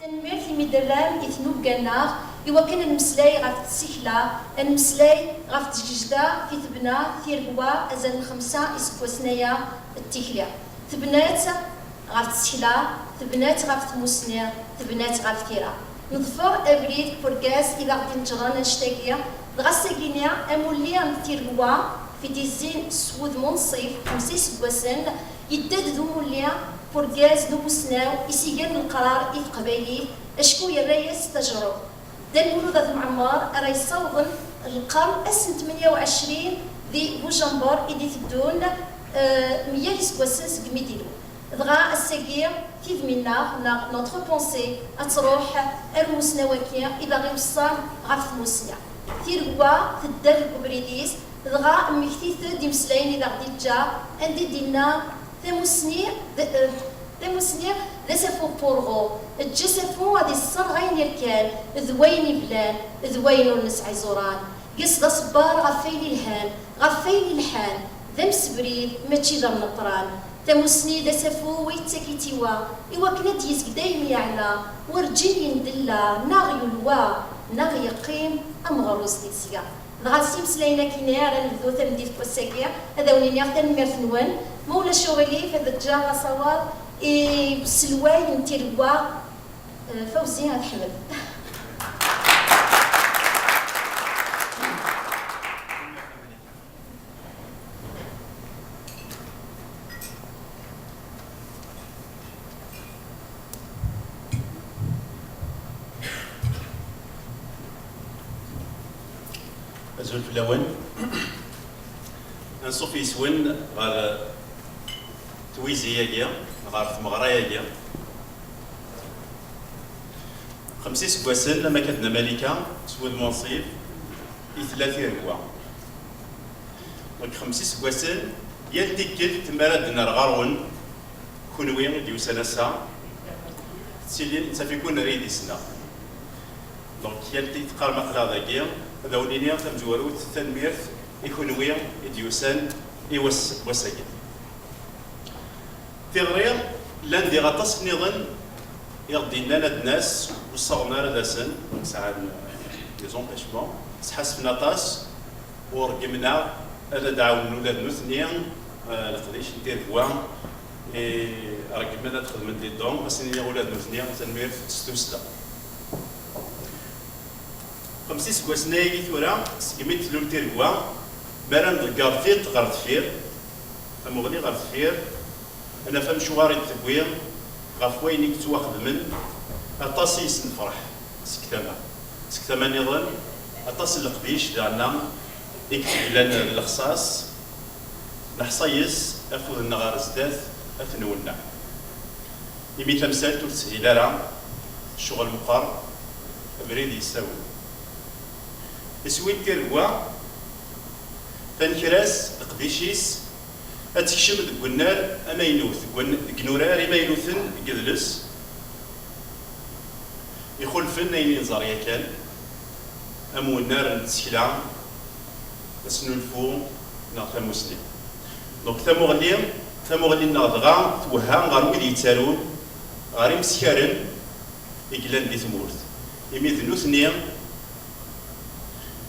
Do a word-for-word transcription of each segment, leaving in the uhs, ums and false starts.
Tanemmirt imi d-terram i tnubga-nneɣ i wakken ad nemmeslay ɣef tsekla, ad nemmeslay ɣef tgejda i tebna Tiregwa azal n xemsa iseggasen aya d tikli. Tebna-tt ɣef tsekla, tebna-tt ɣef tmussni, tebna-tt ɣef tira. Neḍfer abrid n urgaz i d aɣ-d-ineǧren annect-agi, dɣa ass-agi-nni amulli n Tiregwa, fi d-izzin s wudem unṣib, xemsa iseggasen, yedda-d d umulli n urgaz d umussnaw i s-igan leqrar i teqbaylit, acku yerra-yas tajrubt. Dda Lmulud At Mɛemmer ara yessawḍen lqern ass n tmenya u ɛecrin di Bujember i d-iteddun, eh, meyya n yiseggasen segmi d-ilul. Dɣa ass-agi, tidmi-nneɣ, neɣ notre pensée, ad truḥ ar umusnaw-agi i d aɣ-iweṣṣan ɣef tmussni. Tiregwa tedder deg ubrid-is, dɣa mmektit-d imeslayen i d aɣ-d-iǧǧa, anda i d-inna: "Tamussni d, eh, tamussni d asafu n wurɣu, eǧǧ asafu ad isserɣ ayen irkan, d wayen iblan, d wayen ur nesɛi iẓuran. Ges d aṣebbar ɣef wayen ilhan, ɣef wayen ilḥan, d amsebrid, mačči d amneṭran. Tamussni d asafu i yettak i tiwa, i wakken ad d-yezg dayem yeɛla, werǧin yendella, neɣ yulwa, neɣ yeqqim ameɣrus di tesga." Dɣa s imeslayen-agi ara nebdu tameddit n wass-agi, ad awen-iniɣ tanemmirt-nwen. Ma ulac uɣilif, ad ǧǧeɣ asawaḍ i uselway n Tiregwa, eh, Fawzi At Ḥmed. Azul fell-awen. Anṣuf yes-wen ɣer twizi-agi, ɣer tmeɣra-agi. Xemsa iseggasen, am akka d-tenna Malika, s wudem unṣib i tella Tiregwa. Deg xemsa iseggasen, yal tikkelt mi ara d-nerr ɣer-wen, kunwi i d-yusan ass-a, tettilin, ttaf-iken ar yidis-nneɣ. Donc, yal tikkelt teqqarem aql-aɣ dagi, ad awen-iniɣ tamezwarut, tanemmirt i kunwi i d-yusan i wass, wass-agi. Tiɣri, llan diɣ aṭas nniḍen i ɣ-d-yennan ad nas, ur ssaɣen ara ad asen, sɛan, euh, des empêchements, sḥassfen aṭas, u reggmen-aɣ ad d-ɛawnen ula d nutni, euh, leqdic n Tiregwa, i reggmen ad xedmen des dons, ad sen-iniɣ ula d nutni, tanemmirt s tussda. Xemsa iseggasen ayagi tura, segmi d-tlul Tiregwa, mi ara nḍegger tiṭ ɣer deffir, tamuɣli ɣer deffir, ad naf amcuɣer i d-tewwi ɣef wayen i yettwaxedmen, aṭas i yesnefreḥ seg tama. Seg tama nniḍen, aṭas n leqdic daɣen i yetteglan d lexṣaṣ, neḥṣa yes afud-nneɣ ar zdat ad t-nwenneɛ. Imi tamsalt ur teshil ara, ccɣel meqqer, abrid yessawen. Iswi n Tiregwa, tanekra-s, leqdic-is, ad tekcem deg unnar amaynut, deg wan-, deg inurar imaynuten n yidles, ixulfen ayen i nẓer yakan, am unnar n tsekla, asnulfu neɣ tamusni. Donc tamuɣli, tamuɣli-nneɣ dɣa twehha ɣer wid yettarun, ɣer imeskaren i yellan di tmurt. Imi d nutni,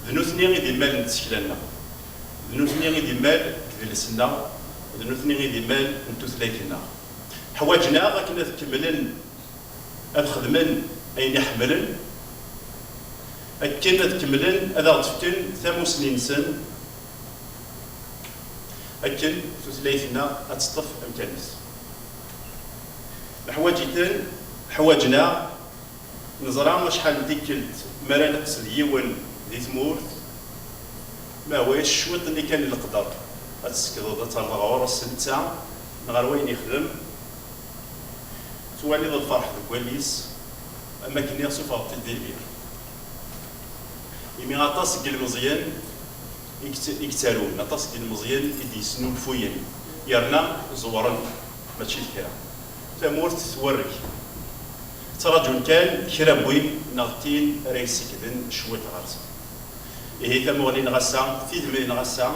d nutni i d imal n tsekla-nneɣ, d nutni i d imal n yidles-nneɣ, d nutni i d imal n tutlayt-nneɣ. Ḥwaǧen-aɣ akken ad kemmlen ad xedmen ayen i ḥemmlen, akken ad kemmlen ad aɣ-d-fken tamusni-nsen, akken tutlayt-nneɣ ad teṭṭef amkan-is. Neḥwaǧ-iten, ḥwaǧen-aɣ, neẓra acḥal n tikkelt mi ara neqsed yiwen di tmurt, ma hwa cwiṭ-nni kan n leqder, ad tessekdeḍ, ad terreḍ ɣur-s netta neɣ ɣer wayen yexdem, twaliḍ lferḥ deg wallen-is, am akken i ɣ-sufɣeḍ-t-id di lbir. Imi aṭas n yilmeẓyen i yett-, i yettarun, aṭas n yilmeẓyen i d-yesnulfuyen, yerna ẓewren, mačči d kra. Tamurt twerreg. Ttraǧun kan kra n win neɣ tin ara yessekden cwiṭ ɣer-sen. Ihi tamuɣli n ɣassa, tidmi n ɣassa,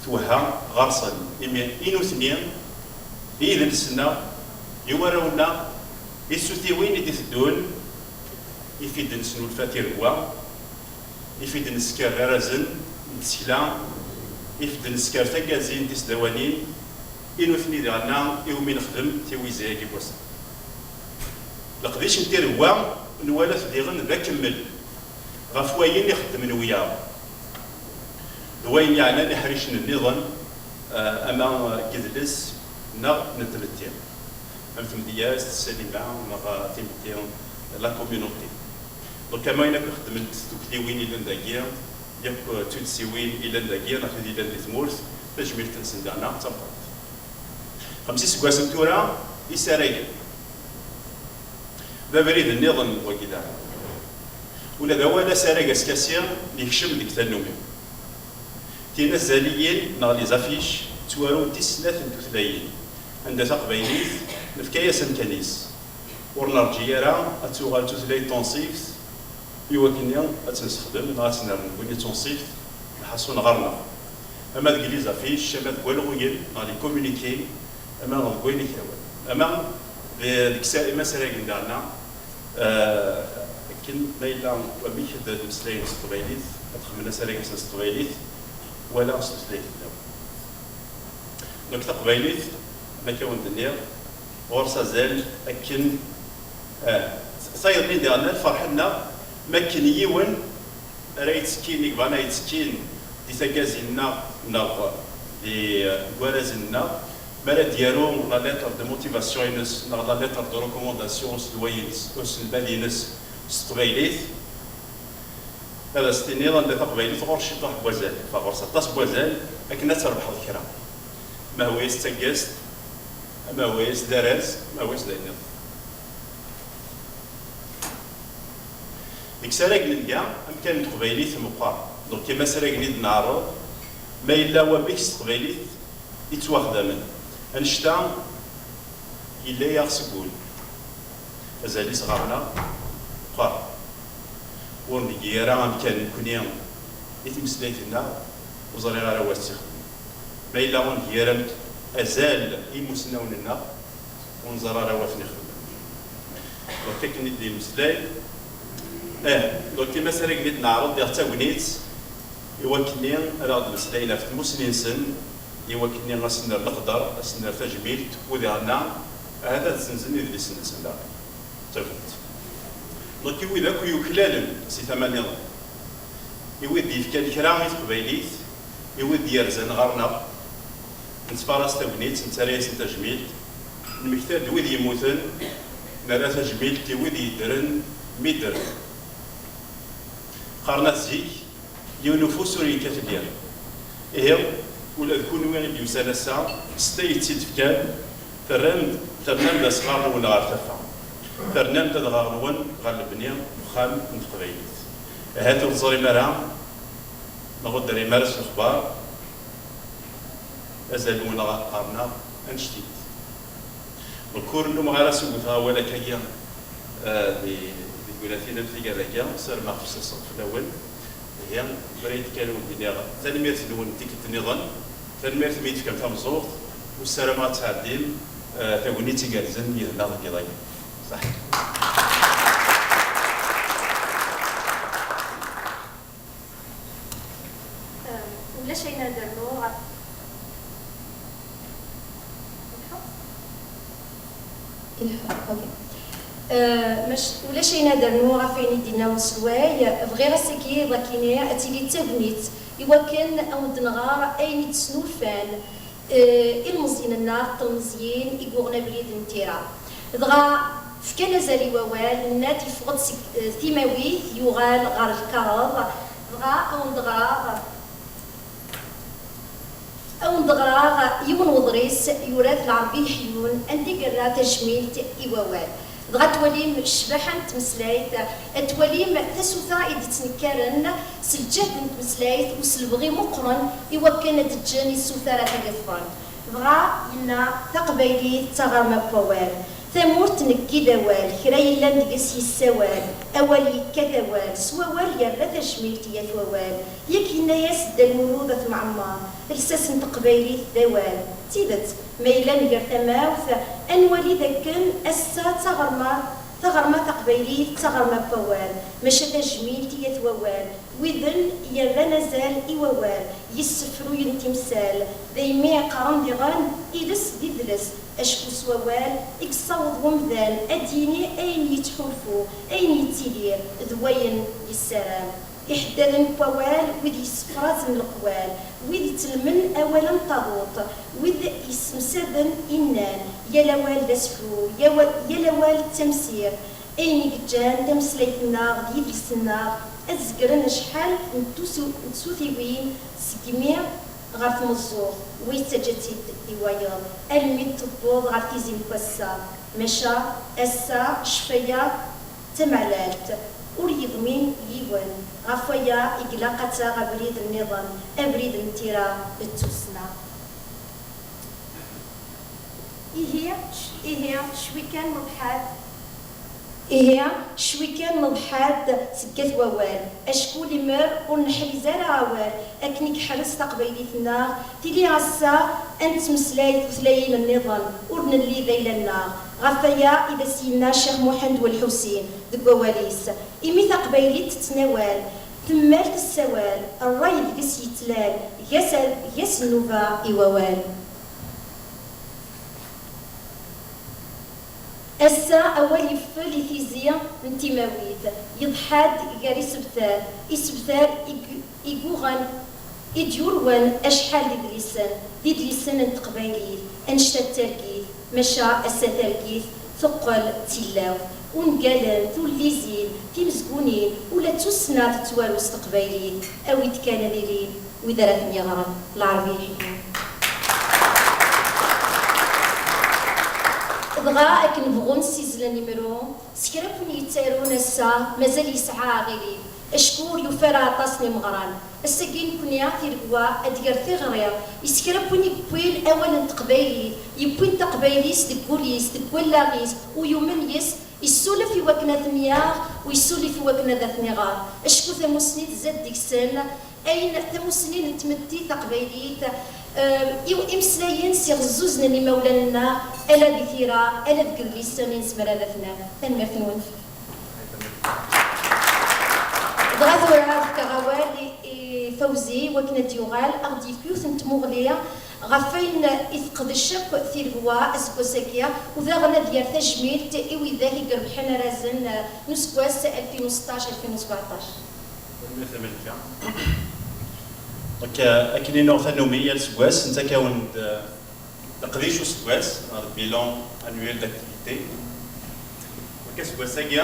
twehha ɣer-sen, imi i nutni, i yidles-nneɣ, i warraw-nneɣ, Tissutiwin i d-iteddun, ifid nesnulfa tiregwa, ifid nesker arazen n tsekla, ifid nesker taggazin tisdawanin, i nutni diɣenna iwumi nexdem tiwizi-agi n wass-a. Leqdic n tiregwa nwala-t diɣen d akemmel ɣef wayen i xeddmen wiyaḍ, d wayen yeɛnan iḥricen nniḍen, eh, ama n yidles neɣ n tmetti, am tmedyazt, ssalima neɣ timetti, la communauté. Donc, am wayen akk i xeddment tukliwin yellan dagi, yakk d tuddsiwin yellan dagi, neɣ tid yellan di tmurt, tajmilt-nsen daɣen d tameqqrant. Xemsa iseggasen tura i saragen. D abrid nniḍen wagi daɣen. Ula d awal asarag askasi yekcem deg tannumi. Tinazzaliyin neɣ les affiches ttwarunt i snat n tutlayin, anda taqbaylit nefka-yas amkan-is. Ur nerǧi ara ad tuɣal tutlayt tunṣibt i wakken ad tt-nessexdem neɣ ad tt-nerr nekkni d tunṣibt, lḥaṣun ɣer-neɣ. Ama deg les affiches, ama deg walɣuyen neɣ les communiqués, ama deg wayen i k-yehwan. Ama de-, deg sa-, imasragen daɣen, eh, akken ma yella wamek ad mmeslayen s teqbaylit, ad xedmen asarag-nsen s teqbaylit, wala s tutlayt-nniḍen. Donc taqbaylit, ma akka wen-d-nniɣ, ɣur-s azal akken, eh, tayeḍ-nni diɣen lferḥ-nneɣ, ma akken yiwen ara yettekkin, i yebɣan ad yettekkin di taggazin-nneɣ neɣ di, eh, warrazen-nneɣ, mi ara d-yaru la lettre de motivation-ines neɣ la lettre de recommandation s lway-ines, uselmad-ines s teqbaylit, ad as-tiniḍ anda taqbaylit ɣur-s ciṭuḥ n wazal, fa ɣur-s aṭas n wazal akken ad trebḥeḍ kra. Ma hwa-yas d taggast, ma hwa-yas d araz, ma hwa-yas d ayen nniḍen. Deg sarag nga, amkan n teqbaylit meqqar. Donc, imasragen i d-neɛreḍ, ma yella wamek s teqbaylit i ttwaxdamen. Annect-a yella-yaɣ seg wul. Azal-is ɣer-neɣ meqqar. Ur ngi ara amkan nekkni i tmeslayt-nneɣ, ur ẓriɣ ara wa tt-ixedmen. Ma yella ur ngi ara azal i imusnawen-nneɣ, ur nẓerr ara wa ten-ixedmen. Donc akken i d-yemmeslay, eh, donc imasragen i d-neɛreḍ diɣ d tagnit i wakken ad aɣ-d-meslayen ɣef tmusni-nsen, i wakken ad sen-nerr leqder, ad sen-nerr tajmilt, u diɣenna ahat ad ssenzen idlisen-nsen daɣen. Tagut. Donc i wid akk yuklalen si tama-nniḍen, i wid d-yefkan kra i teqbaylit, i wid d-yerzan ɣer-neɣ, nettfaras tagnit, nettarra-yasen tajmilt, nmekta-d wid yemmuten, nerra tajmilt i wid yeddren mi ddren. Qqaren-as zik, yiwen ufus ur yekkat llir. Ihi, ula d kunwi i d-yusan ass-a, s tayet i d-fkan, terram-d, ternam-d asɣar-nwen ɣer taffa. Ternam-d adɣaɣ-nwen ɣer lebni n uxxam n teqbaylit. Ahat ur teẓrim ara, neɣ ur d-terrim ara s lexbar, azal-nwen ɣer-, ɣer-neɣ, annect-it. Donc, ur nnumeɣ ara s wwteɣ awal akkagi, eh, di, di tegnatin am tigad-agi, ssarameɣ xefseɣ fell-awen. Ihi, bra yettkal wen-d-iniɣ, tanemmirt-nwen tikkelt nniḍen, tanemmirt mi yi-d-tefkam tameẓẓuɣt, u ssarameɣ ad tɛeddim, eh, tagnit igerrzen yid-neɣ deg yiḍ-agi. Ṣaḥit. Ulac ayen ara d-rnuɣ ɣef... Ilḥu? Ilḥu, ok. Eh, mac-, ulac ayen ara d-rnuɣ ɣef wayen i d-yenna uselway. Bɣiɣ ass-agi ad k-iniɣ ad tili d tagnit i wakken ad wen-d-nɣer ayen i d-snulfan, eh, ilmeẓyen-nneɣ, tlemẓyin i yuɣen abrid n tira. Dɣa fkan azal i wawal, nna-d yeffeɣ-d seg, eh, timawit, yuɣal ɣer lkaɣeḍ. Dɣa ad wen-d-ɣreɣ, ad wen-d-ɣreɣ yiwen weḍris yura-t Lɛerbi Ḥyun, anda i yerra tajmilt i wawal. Dɣa ad twalim ccbaḥa n tmeslayt, ad twalim tasuta i d-ittnekkaren s lǧehd n tmeslayt u s lebɣi meqqren i wakken ad d-ǧǧen isutar ad t-id-iḍefren. Dɣa yenna: "Taqbaylit d taɣerma n wawal, tamurt nekkid awal, kra yellan deg-s yessawal, awal yekkat awal, s wawal yerra tajmilt i yat wawal." Yak yenna-yas Dda Lmulud At Mɛemmer: "Lsas n teqbaylit d awal." D tidet, ma yella nger tamawt, ad nwali dakken ass-a d taɣerma, taɣerma taqbaylit d taɣerma n wawal, maca tajmilt i yat wawal, widen yerran azal i wawal, yessefruyen timsal, daymi qqaren diɣen: "Iles d idles." Acku s wawal i yessaweḍ wemdan ad d-yini ayen yettḥulfu, ayen yettidir, d wayen yessaram. Iḥeddaden n wawal, wid yessefrazen leqwal, wid itellmen awal am taḍuṭ, wid yessemsaden innan, yal awal d asefru, yal awal d tamsirt, ayen i yeǧǧan tameslayt-nneɣ d yidles-nneɣ ad zegren acḥal n tusu-, n tsutiwin segmi ɣer tmeẓẓuɣt, wa yettaǧǧa-tt-id i wayeḍ, almi d-tewweḍ ɣer tizi n wass-a. Maca ass-a, ccfaya d tameɛlalt, ur yeḍmin yiwen. Ɣef waya i ilaq ad taɣ abrid nniḍen, abrid n tira d tussna. Ihi, c-, ihi, cwi kan n lḥad. Ihi, cwi kan n lḥad seg at wawal, acku limer ur neḥriz ara awal akken i yeḥrez taqbaylit-nneɣ, tili ass-a ad nettmeslay tutlayin nniḍen, ur nelli d ayla-nneɣ. Ɣef waya i d as-yenna Ccix Muḥend Welḥusin deg wawal-is: "Imi taqbaylit tettnawal, temmal tessawal, ṛṛay deg-s yettlal, gas, gas nnuba i wawal." Ass-a, awal yeffel i tizi n timawit, yeḍḥa-d gar isebtar, isebtar i g-, i yuɣen, i d-yurwen acḥal d idlisen, d idlisen n teqbaylit, annect-a d targit, maca ass-a targit teqqel d tilawt, ungalen, tullizin, timezgunin, ula d tussna tettwaru s teqbaylit, awi-d kan ad ilin wid ara ten-yeɣren, lɛerbi iḥilin. Dɣa akken bɣun ssizzlen imru, s kra n win yettarun ass-a, mazal yesɛa aɣilif, acku ur yufi ara aṭas n imeɣran. Ass-agi nekni, tiregwa, ad d-ger tiɣri, i s kra n win yewwin awal n teqbaylit, yewwin taqbaylit deg wul-is, deg wallaɣ-is, u yumen yes, yessulef i wakken ad ten-yaɣ, u yessulef i wakken ad ten-iɣer. Acku tamussni tezza-d deg-sen, ayen tamussni n tmetti taqbaylit, em, i-, imeslayen s iɣezzuzen n imawlan-nneɣ, ala di tira, ala deg yedlisen i nezmer ad t-naf. Tanemmirt-nwen. Dɣa tura ad fkeɣ awal i, i Fawzi, wakken ad d-yuɣal, ad ɣ-d-yefk yiwet n tmuɣli ɣef wayen i teqdec akk tiregwa aseggas-agi, u daɣen ad yerr tajmilt i widak i irebḥen arrazen, eh, n useggas alfin u seṭṭac alfin u sbeɛṭac. Tanemmirt a Malika. Donc, euh, akken i nuɣ tannumi yal aseggas, nettak-awen-d, euh, leqdic useggas, neɣ le bilan annuel d'activité. Donc, aseggas-agi,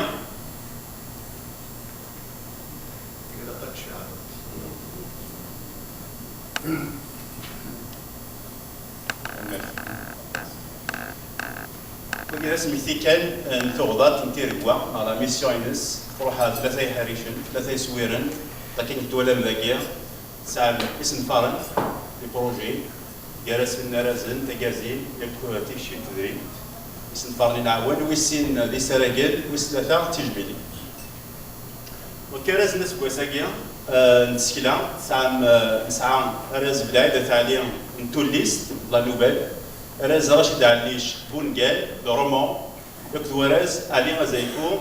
Wagi d asmekti kan, eh, n tuɣdaṭ n tiregwa, neɣ la mission-ines, truḥ ɣer tlata iḥricen, tlata iswiren, akken i twalam dagi, tesɛam isenfaren, les projets, gar-asen arrazen, tagazin, yakk tikci n tedrimt, isenfaren inɛawen, wis sin d isaragen, wis tlata d tijmilin. Donc, arraz n aseggas-agi, eh, n tsekla, tesɛam, eh, nesɛa arraz Belɛid At Ɛli n tullist, La Nouvelle, arraz Racid Ɛellic, Bungal, le roman, akked warraz Ali Azayku,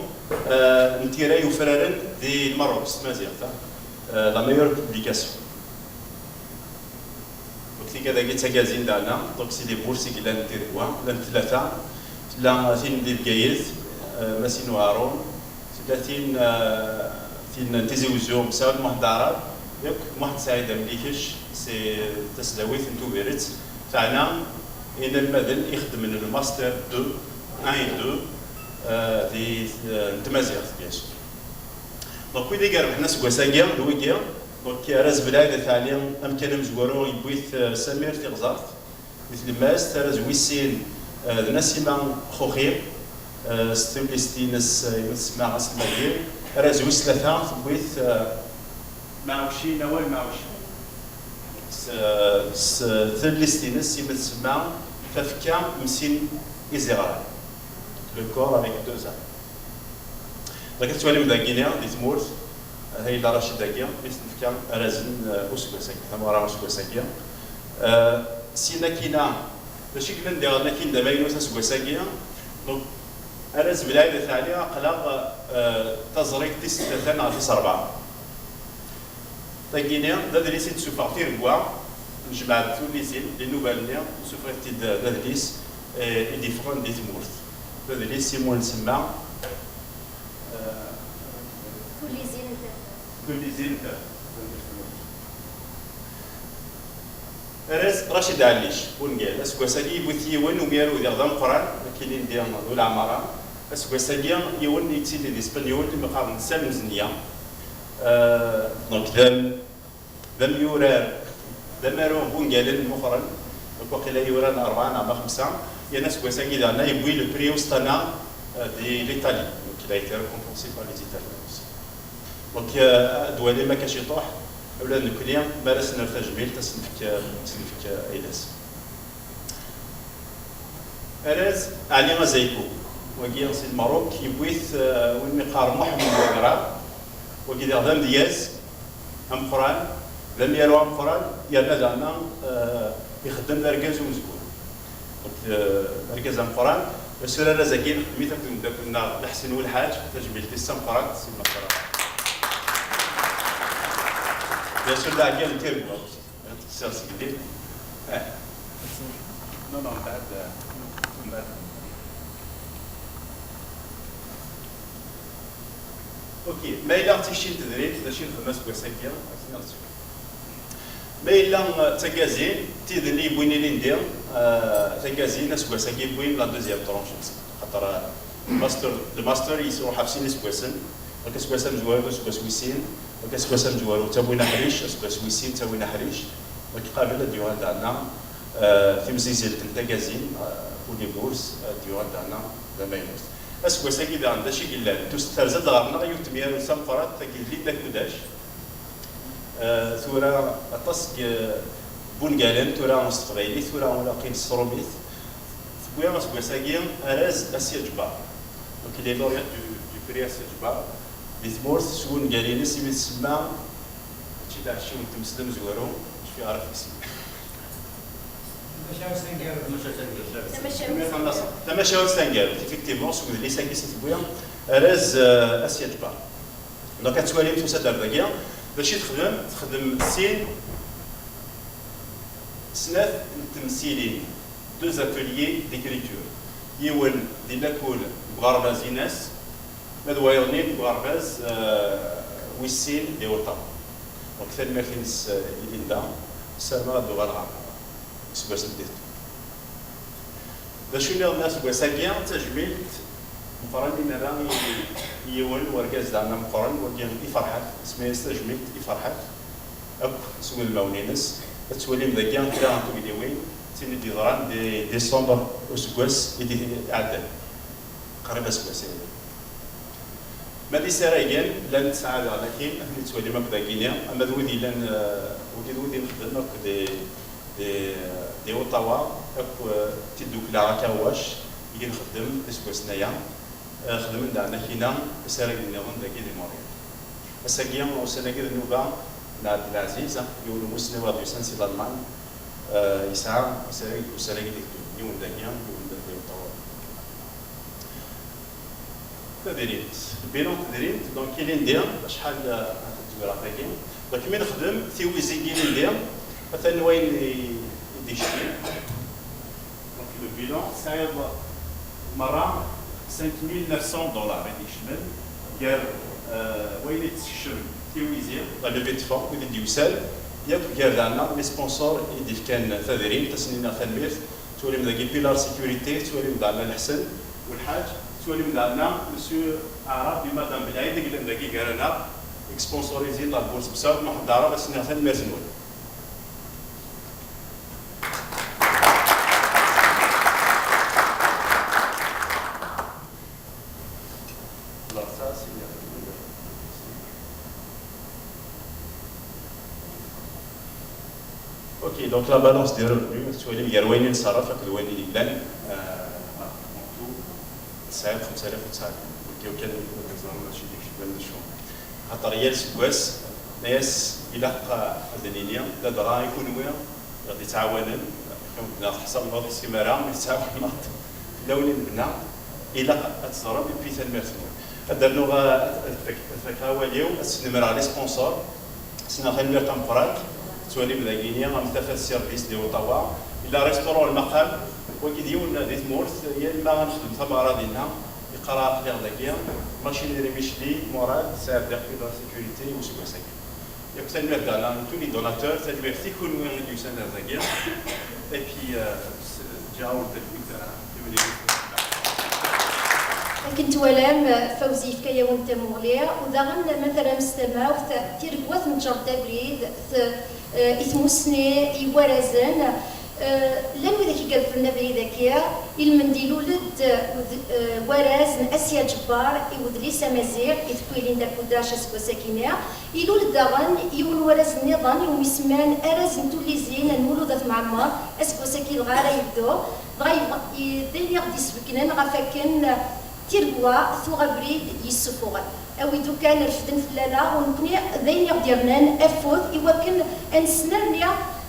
eh, n tira yufraren di Lmerruk s tmaziɣt, eh, la meilleure publication. Donc, tigad-agi d tagazin daɣna, donc c'est des bourses i yellan n tiregwa, llant tlata, tella tin di Bgayet, eh, Masin Uharun, tella tin, eh, tin n Tizi Wezzu, Msaud Muḥend Aɛrab, yakk Muḥend Saɛid Amlikec, c'est tasdawit n Tubiret, teɛna inelmaden ixeddmen le master deux, un et deux, eh, di, eh, n tmaziɣt, bien sûr. Donc, wid i irebḥen aseggas-agi, d wigi, donc, arraz Belɛid At Ɛli, amkan amezwaru, yewwi-t, eh, Samir Tiɣzert, di tlemmast, arraz wis sin, eh, d Nasima Xuxi, eh, s tullist-ines, eh, i tsemma Aselmadi, arraz wis tlata, tewwi-t, eh, Maɛuci, Nawal Maɛuci. S s tellist-ines imi tsemma Tafekka m sin iziɣran, le corps avec deux âmes. Donc ad twalim dagini di tmurt, ata yella Racid dagi, mi s-nefka arazen, eh, useggas-agi, tameɣra useggas-agi. Eh, syin akkin-a, d acu i yellan diɣen akkin d amaynut aseggas-agi? Donc, arraz Belɛid At Ɛli, aql-aɣ, eh, taẓrigt tis tlata neɣ tis rebɛa. Tagini d adlis i d-sufeɣ tiregwa, nejmeɛ-d tullizin, les nouvelles-nni, nessufeɣ-it-id d adlis, eh, i d-yeffɣen di tmurt. D adlis imu nsemma, eh, Tullizin n tafat. Tullizin n tafat. Arraz Racid Ɛellic, Bungal, aseggas-agi yewwi-t yiwen umyaru diɣ d ameqqran, akk ilindi d uleɛmara. Aseggas-agi yiwen yettili di Spenyul, imi qqaren Salem Zenya. Euh, donc, d am-, d amyurar, d amaru n wungalen meqqren, donc waqila yuran rebɛa neɣ ma xemsa, yerna aseggas-agi daɣen yewwi le prix Ostana, euh, di l'Italie, donc il a été récompensé par les Italiens aussi. Donc, euh, ad d-walim akka ciṭuḥ, ula d nekkni, mi ara s-nerr tajmilt, ad s-nefk, ad s-nefk ayla-s. Arraz Ɛli Azayku, wagi si Lmerruk, yewwi-t, eh, win mi qqar Muḥemmed Wagra, wagi diɣ d amedyaz ameqqran, d amyaru ameqqran, yerna daɣen, eh, ixeddem d argaz umezgun. Donc, eh, argaz ameqqran, asura arraz-agi nxeddem-it akked umeddakel-nneɣ Leḥsen Welḥaǧ, tajmilt-is d tameqqrant, si Lmerruk. Bien sûr, d aɛeggal n tiregwa. Ad tt-kkseɣ seg din. Eh. Non, non, mbeɛd, eh, mbeɛd. Ok, ma yella d tikci n tedrimt, d acu i nxeddem aseggas-agi? Akken ad tt-, ma yella, eh, d tagazin, tid-nni yewwin ilindi, eh, tagazin aseggas-agi yewwin la deuxième tranche, xaṭer, eh, master, le master yesruḥ ɣef sin iseggasen, donc aseggas amezwaru d useggas wis sin, donc aseggas amezwaru d Tawin Aḥric, aseggas wis sin d Tawin Aḥric, donc qabel ad d-yuɣal daɣen, eh, timzizzelt n tagazin, eh, pour les bourses, ad d-yuɣal daɣen d amaynut. Aseggas-agi daɣen d acu i yellan? Tus-, terza-d ɣer-neɣ yiwet n temyaru d tameqqrant, tagi d Linda Kudac. Eh, tura aṭas n wungalen, tura s teqbaylit, tura waqil s trumit. Tewwi aseggas-agi arraz Asya Ǧebbar. Donc, il est lauréat du, du prix Asya Ǧebbar. Di tmurt, s wungal-ines imi tsemma, mačči d aɛecciw n tmes d amezwaru, cfiɣ ara fis-i. Tamacahut taneggarut. Tamacahut taneggarut, effectivement, s wedlis-agi i tewwi arraz, eh, Asya Ǧebbar. Donc, ad twalim tusa-d ar dagi. D acu i texdem? Texdem sin, snat n temsilin, deux ateliers d'écriture. Yiwen di lakul deg uɣerbaz Inas, ma d wayeḍ-nni deg uɣerbaz, eh, wis sin di Ottawa. Donc, tanemmirt-ines, eh, i Linda, ssarameɣ ad d-uɣaleɣ ɣer Aseggas n d-iteddun. D acu nniḍen aseggas-agi? D tajmilt meqqren i nerra i, i yiwen wergaz daɣen ameqqren, wagi i Ferḥat, nsemma-yas tajmilt i Ferḥat, akk s wudmawen-ines. Ad twalim dagi kra n tugniwin, d tin i d-yeḍran di décembre useggas i d-iɛeddan, qrib aseggas-agi. Ma d isaragen, llan tesɛa daɣen akkin, ad ten-id-twalim akk dagini, ama d wid yellan, eh, wigi d wid i nexdem akk di, di, di Ottawa, akk, eh, tiddukla Akawac, i nxeddem iseggasen-aya. Eh, xedmen daɣen akkin-a isaragen nniḍen dagi di Montréal. Ass-agi, ussan-agi d nnuba n Ɛebdelaziz, yiwen n umussnaw i ɣ-d-yusan si Lalman, eh, yesɛa asarag deg usarag i d-iteddun, yiwen dagi, yiwen di Ottawa. Tadrimt. Bilan tedrimt, donc, ilindi, acḥal, euh, ad tezwir ɣef wagi. Donc, mi nexdem tiwizi n yilindi, atan wayen i, i d-yecfin. Donc, le bilan, tesɛiḍ merra cinq mille neuf cents dollars i d-yecmen, gar, euh, wayen i d-tessekcem tiwizi, la levée de fonds, wid i d-yusan, yakk gar daɣen les sponsors i d-yefkan tadrimt, ad sen-iniɣ tanemmirt. Tettwalim dagi Pilar Sécurité, tettwalim daɣen Leḥsen Welḥaǧ, tettwalim daɣen Monsieur Aɛrab d Madame Belɛid i yellan dagi gar-aneɣ, i yesponsorizin la bourse Bsaw Muḥend Aɛrab, ad s-iniɣ tanemmirt-nwen. Alors ça, c'est bien. Et donc la balance des revenus, tettwalim gar wayen i nṣerref akked wayen i yellan, euh, voilà. Donc, tesɛiḍ xemsa alaf u tesɛa. Donc, yaw kan ad teẓrem mačči d acu i d acu. Axaṭer yal aseggas, ma yas ilaq ad d-nini, ladɣa i kunwi i ɣ-d-yettɛawanen, neɣ teḥṣabeḍ ur teḥsim ara, mi tettɛawaneḍ fell-awen i nebna, ilaq ad teẓrem, et puis tanemmirt-nwen. Ad d-rnuɣ, ad, ad fak-, ad fakeɣ awal-iw, ad snemreɣ les sponsors, ssneɣ tanemmirt tameqqrant, tettwalim dagini, am tafat service di Ottawa, illa restaurant Lmaqam, wagi d yiwen di tmurt, yal ma ad nexdem tameɣra dinna, yeqqar aql-aɣ dagi, machinerie Michelin, Morad, Saɛd Daqi de la sécurité, useggas-agi. Yakk tanemmirt à tous les donateurs, tanemmirt i kunwi i d-yusan ar dagi. Et puis, euh, s-, ǧǧiɣ-awen talwit, euh, i wid i Akken twalam, Fawzi yefka-yawen-d tamuɣli, u daɣen ma terram s tamawt, tiregwa tneččer-d abrid, t-, eh, i tmussni, i warrazen. Eh, llan widak i iregglen abrid-agi, ilmend ilul-d, eh, waraz n Asya Ǧebbar i wedlis amaziɣ i tekwilin d akudac aseggas-agi-nni. Ilul-d daɣen yiwen waraz nniḍen iwumi semman Araz n tullizin n Mulud At Mɛemmer, aseggas-agi dɣa ara yebdu, dɣa yebɣa, i, d ayen i ɣ-d-isbeggnen ɣef wakken tiregwa tuɣ abrid yessufuɣen. Awi-d ukan refden fell-aneɣ, u nekkni d ayen i ɣ-d-yernan afud i wakken ad nesnerni,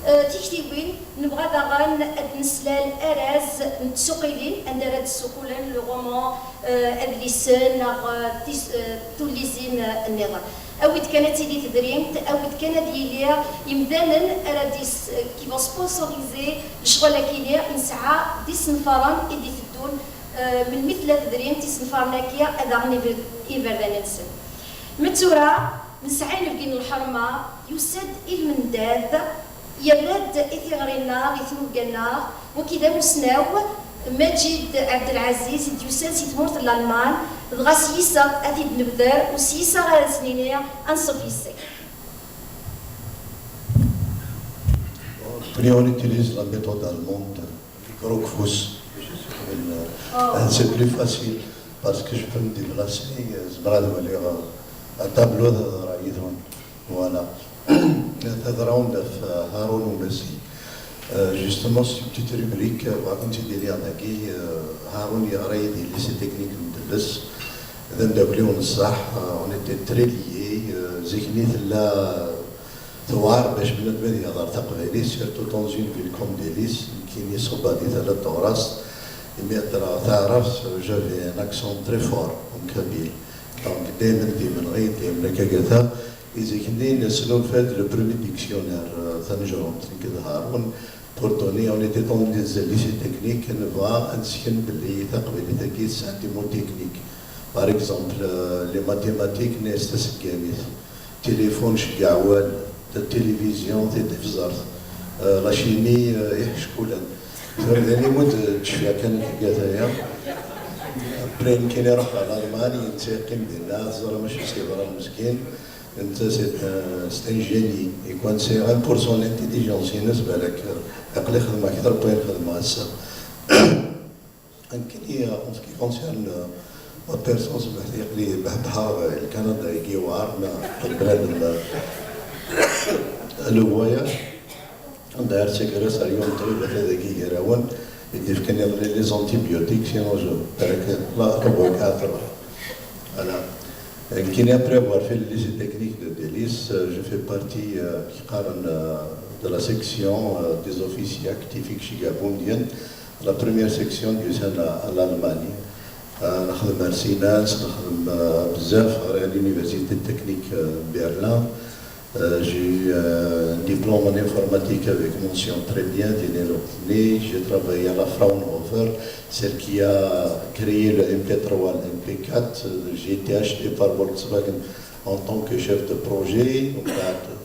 eh, tiktiwin, nebɣa daɣen ad d-neslal araz n tsuqilin, anda ara d-ssuqulen le roman, eh, adlisen neɣ, eh, tis-, eh, tullizin, eh, nniḍen. Awi-d kan ad tili tedrimt, awi-d kan ad yili imdanen ara dis-, qui vont sponsoriser lecɣal-agi-nni i nesɛa d isenfaren i d-iteddun, eh, melmi tella tedrimt isenfaren-agi ad aɣen iber-, iberdan-nsen. Ma d tura, nesɛa inebgi n lḥerma, yusa-d i lmendad, yerra-d i tiɣri-nneɣ, i tnubga-nneɣ, wagi d amusnaw, Maǧid Ɛebdelɛaziz, i d-yusan si tmurt n Lalman, dɣa s yiseɣ ad t-id-nebder, u s yiseɣ ara s-nini, anṣuf yes-k. Nekkni on utilise la méthode allemande, le micro-cfous. Euh, c'est plus facile parce que je peux me déplacer, euh, zemreɣ ad waliɣ, euh, un tableau d-, d-, voilà. Tadraɣ-d ɣef Haṛun Umasi. Euh, justement, c'est une petite rubrique, euh, bɣiɣ ad tent-id-iniɣ dagi. Euh, Haṛun yeɣra-yi di lycée technique n Debes. D ameddakel-iw n ṣṣeḥ, euh, on était très liés. Euh, zik-nni tella tewɛer bac bnadem ad yehder taqbaylit, surtout dans une ville comme Delis, nekkini ṣubbeɣ di tala n teɣrast, imi heddreɣ taɛrabt, j'avais un accent très fort en kabyle. Donc, daymen d imenɣi, daymen akka gata. I zik-nni nesnulfa-d le premier dictionnaire, euh, tanejrumt, nekk d Haṛun, pour donner, on était dans les lycées techniques, nebɣa ad nesken belli taqbaylit-agi tesɛa des mots techniques. Par exemple, euh, les mathématiques, nna-yas taseggamit. Téléphone, ceggeɛ awal, la télévision, tidifzert, euh, la chimie, euh, iḥeckulen. Tura d aniwa d-, d-cfiɣ kan akka aya. Après, nekkini ruḥeɣ ɣer Lalman, netta yeqqim dinna, teẓram acu s-yeḍran meskin. Netta, c'est un, c'est un génie. Ikan sɛiɣ un pour cent l'intelligence-ines, balak, euh, aql-i xedmeɣ akter n wayen xedmeɣ ass-a. Nekkini, en ce qui concerne, euh, ma personne, smeḥ-iyi, aql-i behbeḥeɣ, euh, Lkanada-agi yewɛer, ma bnadem, euh, le voyage. Anda ar ssakra s ar yiwen ṭṭbib ata dagi gar-awen, i d-ifkan iḍelli les antibiotiques, sinon je, balak, la, la, voilà. Nekkini, après avoir fait le lycée technique de Delis, euh, je fais partie, euh, qui qqaren, euh, de la section, euh, des officiers actifs i iceggeɛ Boumediene, la première section d-yusan à, à l'Allemagne. Euh, nexdem ar Sciences, nexdem, euh, bezzaf, ɣriɣ à l'université technique, euh, de Berlin. Euh, j'ai eu, euh, un diplôme en informatique avec mention très bien, di lweqt-nni. J'ai travaillé à la Fraunhofer, celle qui a créé le M P trois, le M P quatre. Euh, j'ai été acheté par Volkswagen en tant que chef de projet. Donc,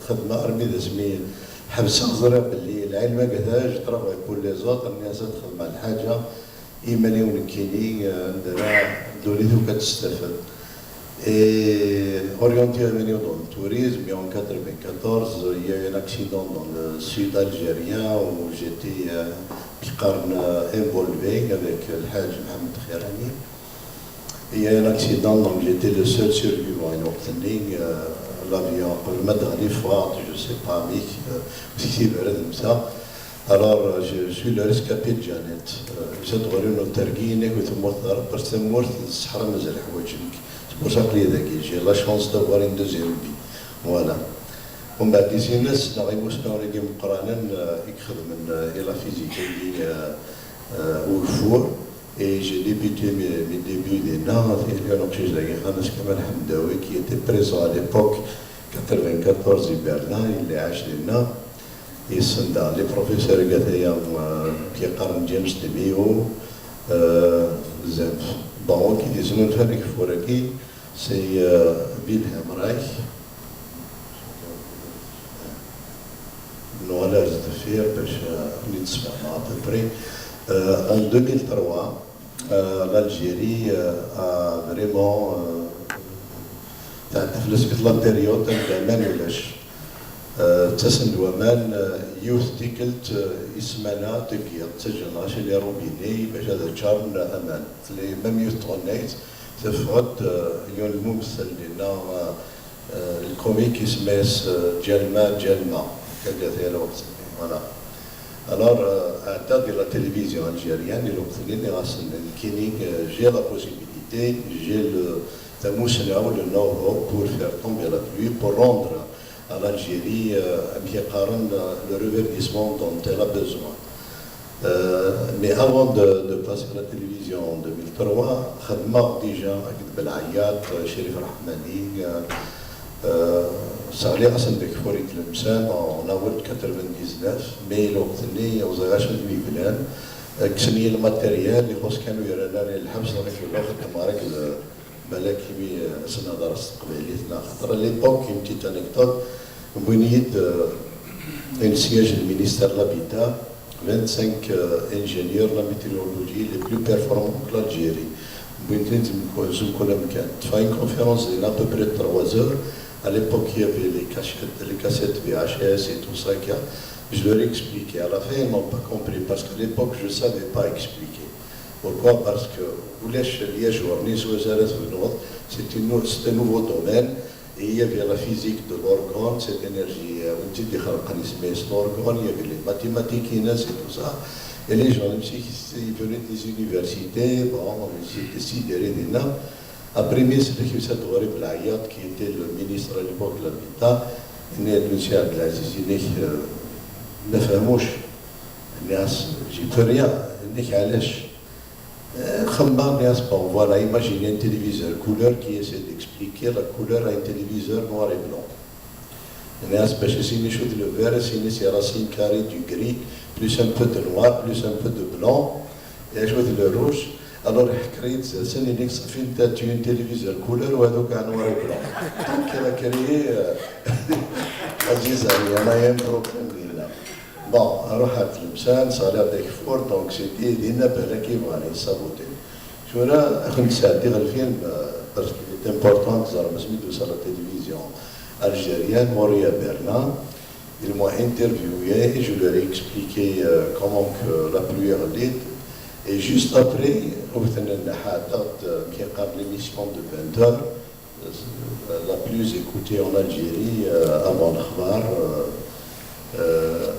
xedmeɣ armi d asmi ḥebseɣ, ẓriɣ belli lɛilm agata, je travaille pour les autres, nniɣ-as ad xedmeɣ lḥaǧa i yiman-iw nekkini, euh, anda ara ddunit akk ad testafad. Et orienté à venir dans le tourisme, et en quatre-vingt-quatorze, il y a eu un accident dans le sud algérien où j'étais, euh, qui qqaren, euh, involvé avec Lḥaǧ Mohamed Khirani. Il y a un accident, donc j'étais le seul survivant. Et donc, euh, l'avion, قبل ما d-teɣli, ffɣeɣ, je sais pas, amek, euh, ur tektib ara temsa. Alors, euh, je suis le rescapé de Janet. Euh, yusa-d ɣur-i unuter-agi, yenna-k ur temmuteḍ ara, parce que tamurt d ṣṣeḥra, mazal ḥwaǧen-k. C'est pour ça que aql-i dagi. J'ai la chance d'avoir une deuxième vie. Voilà. Umbeɛd, di sin-as, ssneɣ imusnawen-agi meqqranen, euh, i ixedmen, euh, i la physique-agi, euh, euh, ugeffur. Et j'ai débuté mes, mes débuts dinna, tili n uqcic dagi, Xanas Kamal Ḥemdawi, qui était présent à l'époque, quatre-vingt-quatorze di Berlin, yella iɛac dinna. Yessen daɣen les professeurs Gataya, euh, qui yeqqaren James DeMeo, euh, zaf. Bon, qui yesnulfan ageffur-agi, c'est, euh, Wilhelm Reich. Nuɣal ar deffir bac, euh, ad ken-id-sfehmeɣ à peu près. Euh, en deux mille trois, euh, l'Algérie, euh, a vraiment, euh, tɛedda fell-as la période anda aman ulac. Euh, ttasen-d waman, euh, yiwet tikkelt, euh, i ssmana deg yiḍ, ttaǧǧan-aɣ les robinets bac ad ččaren aman. Tella même yiwet tɣennayt, teffeɣ-d, euh, yiwen n umethal dinna, euh, euh, le comique isem-is, euh, Djalma Djalma, akka d lweqt-nni, voilà. Alors, euh, ɛeddaɣ di la télévision algérienne, di lweqt-nni nniɣ-asen, nekkini, euh, j'ai la possibilité, j'ai le, tamussni, le know-how pour faire tomber la pluie, pour rendre à l'Algérie, euh, amek i qqaren, euh, le reverdissement dont elle a besoin. Euh, mais avant de, de passer à la télévision en deux mille trois, xedmeɣ déjà akked Belɛeyyaṭ, euh, Crif Reḥmani, euh, euh, sseɣliɣ-asen-d ageffur i Tlemsan en avril quatre-vingt-dix-neuf, mais lweqt-nni ur ẓriɣ acu i ten-yeblan. Euh, kksen-iyi lmatéryal, ixuṣ kan ur yerran ara i lḥebs, dɣa kemmleɣ xeddmeɣ akked, euh, Balak imi, euh, ad s-nehder s teqbaylit, neɣ xaṭer à l'époque, une petite anecdote, wwin-iyi-d, euh, une siège du ministère de l'Habitat, vingt-cinq, euh, ingénieurs de la météorologie les plus performants que l'Algérie. Wwin-ten-id z mkul, z mkul amkan. Ṭṭfeɣ une conférence d'une à peu près trois heures. À l'époque, il y avait les cassettes, les cassettes V H S et tout ça, que je leur ai expliqué. À la fin, ils n'ont pas compris parce qu'à l'époque, je savais pas expliquer. Pourquoi ? Parce que ulac les journées, c'est un nouveau domaine. Et il y avait la physique de l'orgone, cette énergie, euh, win tt-id-ixelqen isem-is l'orgone, il y avait les mathématiques, et tout ça. Et les gens, même si ils venaient des universités, bon, ils étaient sidérés dinna. Après, mi yesla-k yusa-d ɣur-i Belɛeyyaṭ, qui était le ministre à l'époque de l'Habitat, yenna-yas-d Monsieur Abdelaziz, yenna-k, euh, ma fehmuc, yenna-yas, j'y peux rien, yenna-k ɛlac. Euh, xemmeɣ, nniɣ-as, bon, voilà, imaginez un téléviseur couleur qui essaie d'expliquer la couleur à un téléviseur noir et blanc. Nniɣ-as, bac ad s-yini acu d le vert, ad s-yini c'est racine carrée du gris, plus un peu de noir, plus un peu de blanc, et acu d le rouge. Alors, iḥekker-iyi-d Sersen, yenna-k, ça fait un téléviseur couleur, ou un noir et blanc. Donc, il a créé, euh, Aziz Ali, il y a un problème, il y a. Bon, ruḥ ar Tlemsan, sseɣliɣ-d ageffur, donc c'était dinna balak i bɣan yessabotin. Tura, ad kent-sɛeddiɣ lfilm, euh, parce qu'il est important, teẓram asmi d-tusa la télévision algérienne, Moria Berlin, ils m'ont interviewé, je leur ai expliqué, euh, comment que la pluie relate, et juste après, ur ten-nnaḥ, ɛeddaɣ-d, euh, amek i qqaren, l'émission de vingt heures, la plus écoutée en Algérie, euh, avant lexbar, euh, euh,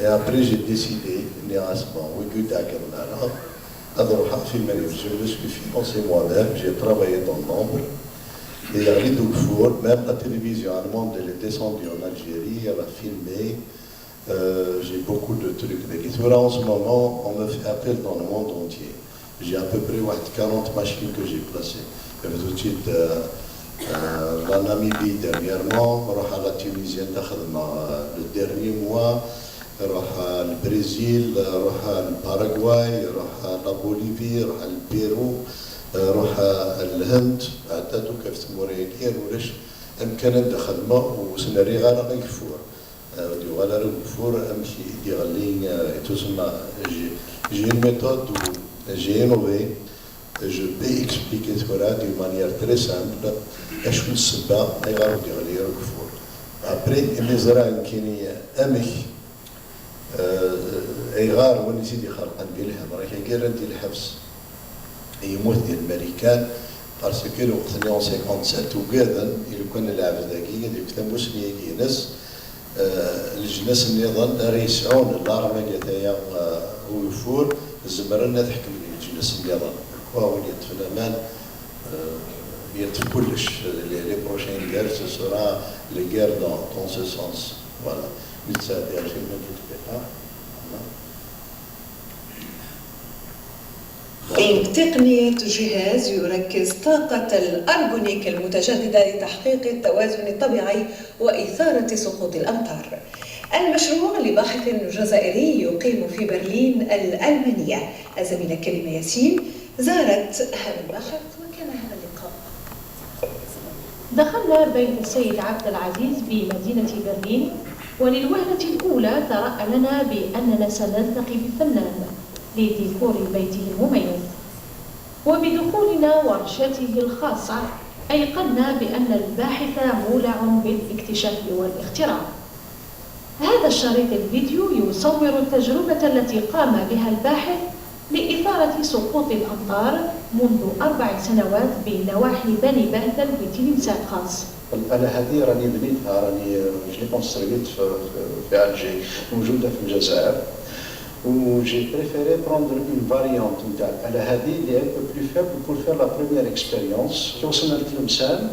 et après j'ai décidé, nniɣ-as, bon, wigi ur d-ɛeggren ara, ad ruḥeɣ ɣef iman-iw. Je me suis financé moi-même, j'ai travaillé dans l'ombre, et yeɣli-d ugeffur, même la télévision allemande, elle est descendue en Algérie, elle a filmé, Euh, j'ai beaucoup de trucs. Dagi tura, en ce moment, on me fait appel dans le monde entier. J'ai à peu près, ouais, quarante machines que j'ai placées. Tout de suite, euh, euh, la Namibie dernièrement, ruḥ à la Tunisie, euh, le dernier mois, ruḥ à le Brésil, ruḥ à le Paraguay, ruḥ à la Bolivie, ruḥ à le Pérou, euh, ruḥ à le Hind, à Tadou, كيف تموري كير ورش، أم كندا خدمة وسنري غانا غيفور. Euh, ur d-yuɣal ara ugeffur amek i d-iɣelli, euh, et tout ça. J'ai, j'ai une méthode où j'ai innové. Je peux expliquer tura d'une manière très simple acu n ssebba ayɣer ur d-iɣelli ara ugeffur. Après, imi ẓriɣ nekkini amek, euh, ayɣer win i tt-id-ixelqen Wilhelm Reich-agi rran-t di lḥebs, yemmut di Lmarikan, Parce que lweqt-nni en cinquante-sept ugaden i lukan lɛebd-agi deg tamusni-agi-ines, eh, leǧnas nniḍen ara yesɛun l'arme-agi ataya, eh, ugeffur, zemren ad ḥekmen leǧnas nniḍen. Quoi, win yeṭṭfen aman, eh, yeṭṭef kullec. Les, les prochaines guerres, ce sera les guerres dans, dans ce sens. Voilà. Netta d arjim n dqiqa. Voilà. تقنية جهاز يركز طاقة الأرجونيك المتجددة لتحقيق التوازن الطبيعي وإثارة سقوط الأمطار. المشروع لباحث جزائري يقيم في برلين الألمانية. الزميلة كريمة ياسين زارت هذا الباحث وكان هذا اللقاء. دخلنا بيت السيد عبد العزيز بمدينة برلين، وللوهلة الأولى ترأى لنا بأننا سنلتقي بالفنان لديكور بيته المميز. وبدخولنا ورشته الخاصة أيقنا بأن الباحث مولع بالاكتشاف والاختراع. هذا الشريط الفيديو يصور التجربة التي قام بها الباحث لإثارة سقوط الأمطار منذ أربع سنوات بنواحي بني بهدل بتلمسان خاص. الآلة هذه راني بنيتها، راني je l'ai construite في في Alger، موجودة في الجزائر. و j'ai préféré prendre une variante نتاع الآلة هذه اللي est un peu plus faible pour faire la première expérience. كي وصلنا لتلمسان،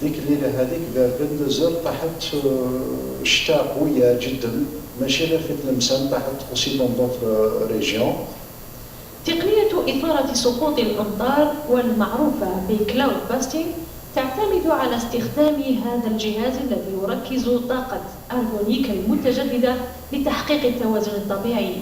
ديك الليلة هذيك vers vingt-deux heures طاحت، آه، شتا قوية جدا، ماشي غير في تلمسان، طاحت aussi dans d'autres régions. تقنية إثارة سقوط الأمطار والمعروفة ب cloud busting تعتمد على استخدام هذا الجهاز الذي يركز طاقة أرجونيك المتجددة لتحقيق التوازن الطبيعي.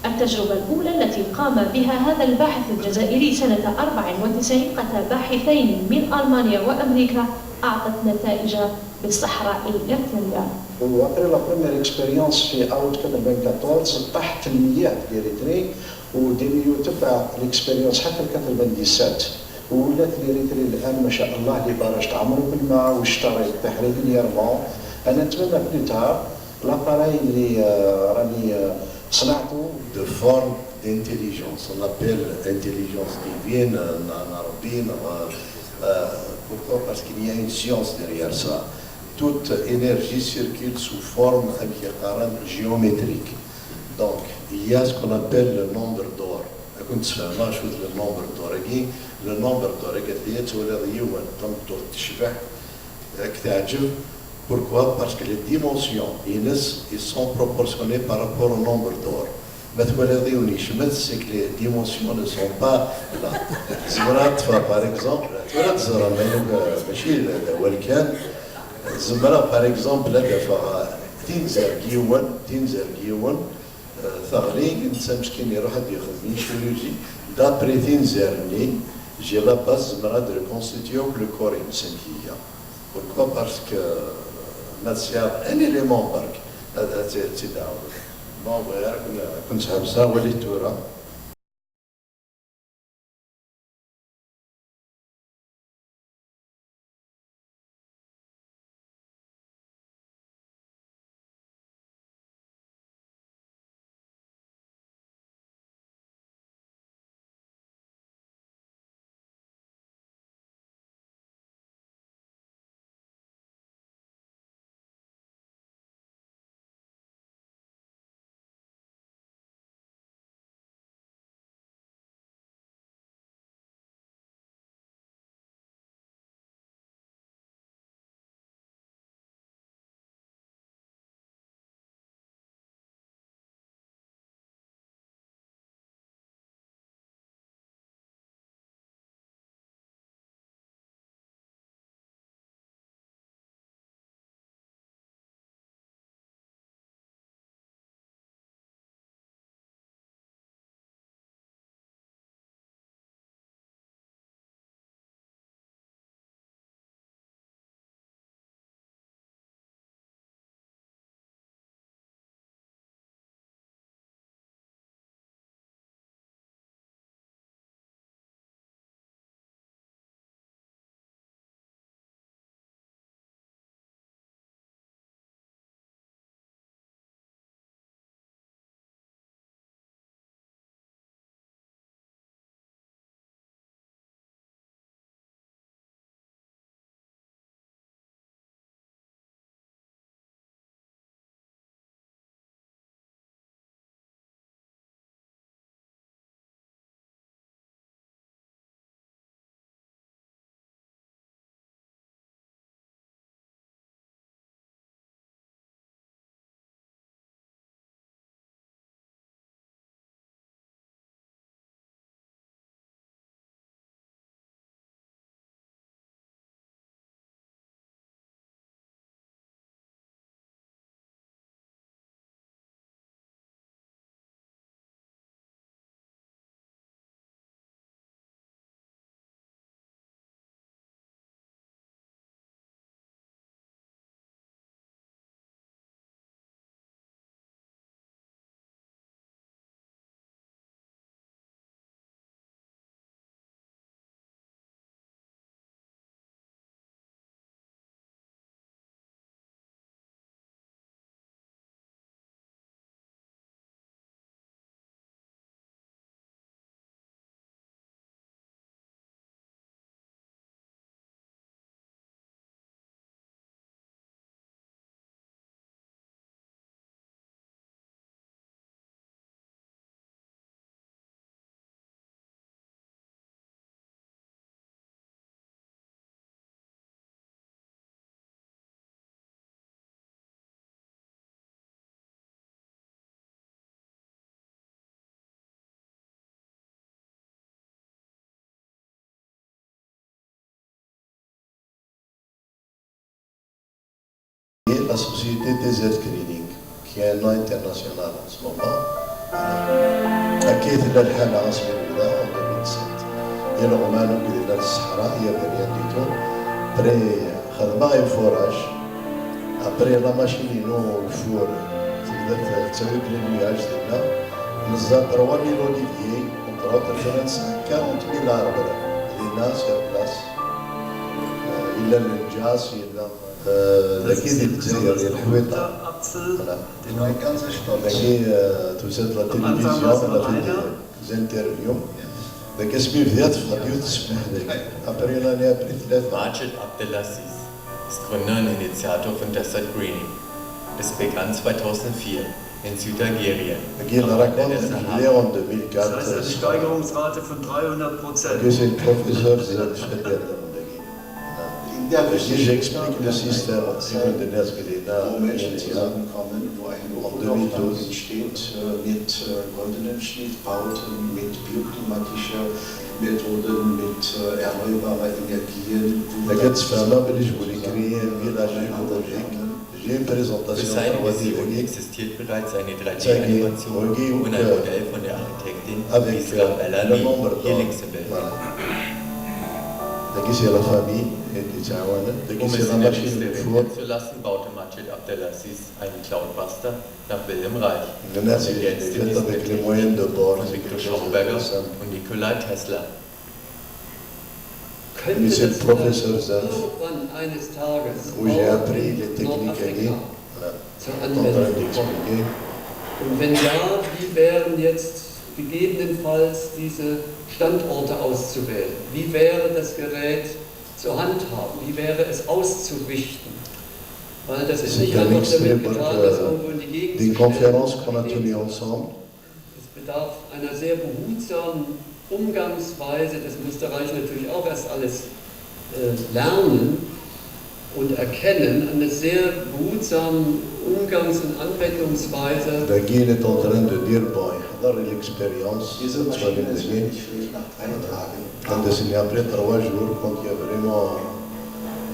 التجربة الأولى التي قام بها هذا الباحث الجزائري سنة أربع وتسعين قتى باحثين من ألمانيا وأمريكا أعطت نتائج بالصحراء الإرتنية. و après la première expérience في août quatre-vingt-quatorze طاحت المياه في l'Érythrée، و des millions تبع l'expérience حتى ل quatre-vingt-dix-sept، وولات l'Érythrée الآن ما شاء الله les barrages تعمروا بالماء، والشتا يطيح régulièrement. أنا نتمنى plus tard l'appareil اللي، آه، راني، آه، صنعته. De forme d'intelligence. On appelle intelligence divine, euh, na, na Rabbi, na, euh, pourquoi ? Parce qu'il y a une science derrière ça. Toute énergie circule sous forme, amek i qqaren, géométrique. Donc, il y a ce qu'on appelle le nombre d'or. Ad ken-d-sfehmeɣ acu d le nombre d'or-agi. Le nombre d'or-agi, ad twaliḍ yiwen, tameṭṭut tecbeḥ, ad k-teɛǧeb. Pourquoi ? Parce que les dimensions-ines, ils sont proportionnés par rapport au nombre d'or. Ma twaliḍ yiwen yecmet, c'est que les dimensions ne sont pas là. Tzemreḍ ad teṭṭfeḍ, par exemple, tura ad teẓrem, ayen, euh, mačči d, d awal kan. Zemreɣ, par exemple, ad d-afeɣ, euh, tinzer n yiwen, tinzer n yiwen, euh, teɣli, netta meskin iruḥ ad d-yexdem une chirurgie. D'après tinzer-nni, j'ai la base, zemreɣ ad reconstituer akk le corps-ines amek iga. Pourquoi ? Parce que ma tesɛiḍ un élément berk, ad, ad tt-, ad tt-id-tɛawdeḍ. Bon, bɣiɣ ad ken-, ad ken-sḥebseɣ, walit tura. La société Desert Cleaning, qui est un nom international en ce moment. Voilà. Akka i tella lḥala asmi nebda, en deux mille sept. Ileɣman akk yella s ṣṣeḥra, il y avait rien du tout. Après, xedmeɣ un forage. Après, la machine-inu ufur, tebda tettawi-d les nuages dinna. Neẓẓa trois mille oliviers, entre autres, trente-cinq, quarante mille arbres. Dinna, sur place. Euh, yella lǧas, yella, euh, dagi di Lezzayer, di Leḥwiṭa. Voilà. Dagi, euh, tusa-d la télévision, la fait des interviews. Dagi asmi bdiɣ teffeɣ-d yiwet tsemmeḥ dagi. Après, l'année après, tlata. Majid Abdelaziz ist Gründer und Initiator von Desert Greening. Es begann zweitausendvier in Südergerien. Dagi nrakonta belli en deux mille quatre, das heißt, eine Steigerungsrate von dreihundert Prozent. Dagi c'est le professeur Zerfed. J'explique le système, c'est une des en deux mille douze. Entsteht, äh, mit, äh, goldenen Schnittbauten, mit bioklimatischer Methoden, mit, äh, erneuerbaren Energien. Dagi ad tfehmeḍ belli je voulais créer un village écologique. J'ai une présentation. Für seine Vision existiert bereits eine drei D-Animation und ein Modell von der Architektin Isra Belami hier links im Bild. Voilà. Dagi c'est la famille, et die Zahwane. Dagi c'est la machine de four. Um es in der Wüste regnen zu lassen, baute Majid Abdelaziz einen Cloudbuster nach Wilhelm Reich. Ergänzte diesen Betrieb von Viktor Schauberger und Nikolai Tesla. Könnte das irgendwann eines Tages auch in Nordafrika zur Anwendung kommen? Und wenn ja, wie wären jetzt gegebenenfalls diese Standorte auszuwählen? Wie wäre das Gerät zu handhaben? Wie wäre es auszurichten? Weil das ist nicht einfach damit getan, das irgendwo in die Gegend zu stellen. Es bedarf einer sehr behutsamen Umgangsweise. Das musste Reich natürlich auch erst alles, äh, lernen und erkennen, einer sehr behutsamen Umgangs- und Anwendungsweise. Dagi il est en train de dire, bon, يحضر l'expérience. Diese Maschine ist wirklich nach drei Tagen. Quand c'est après trois jours, quand il y a vraiment,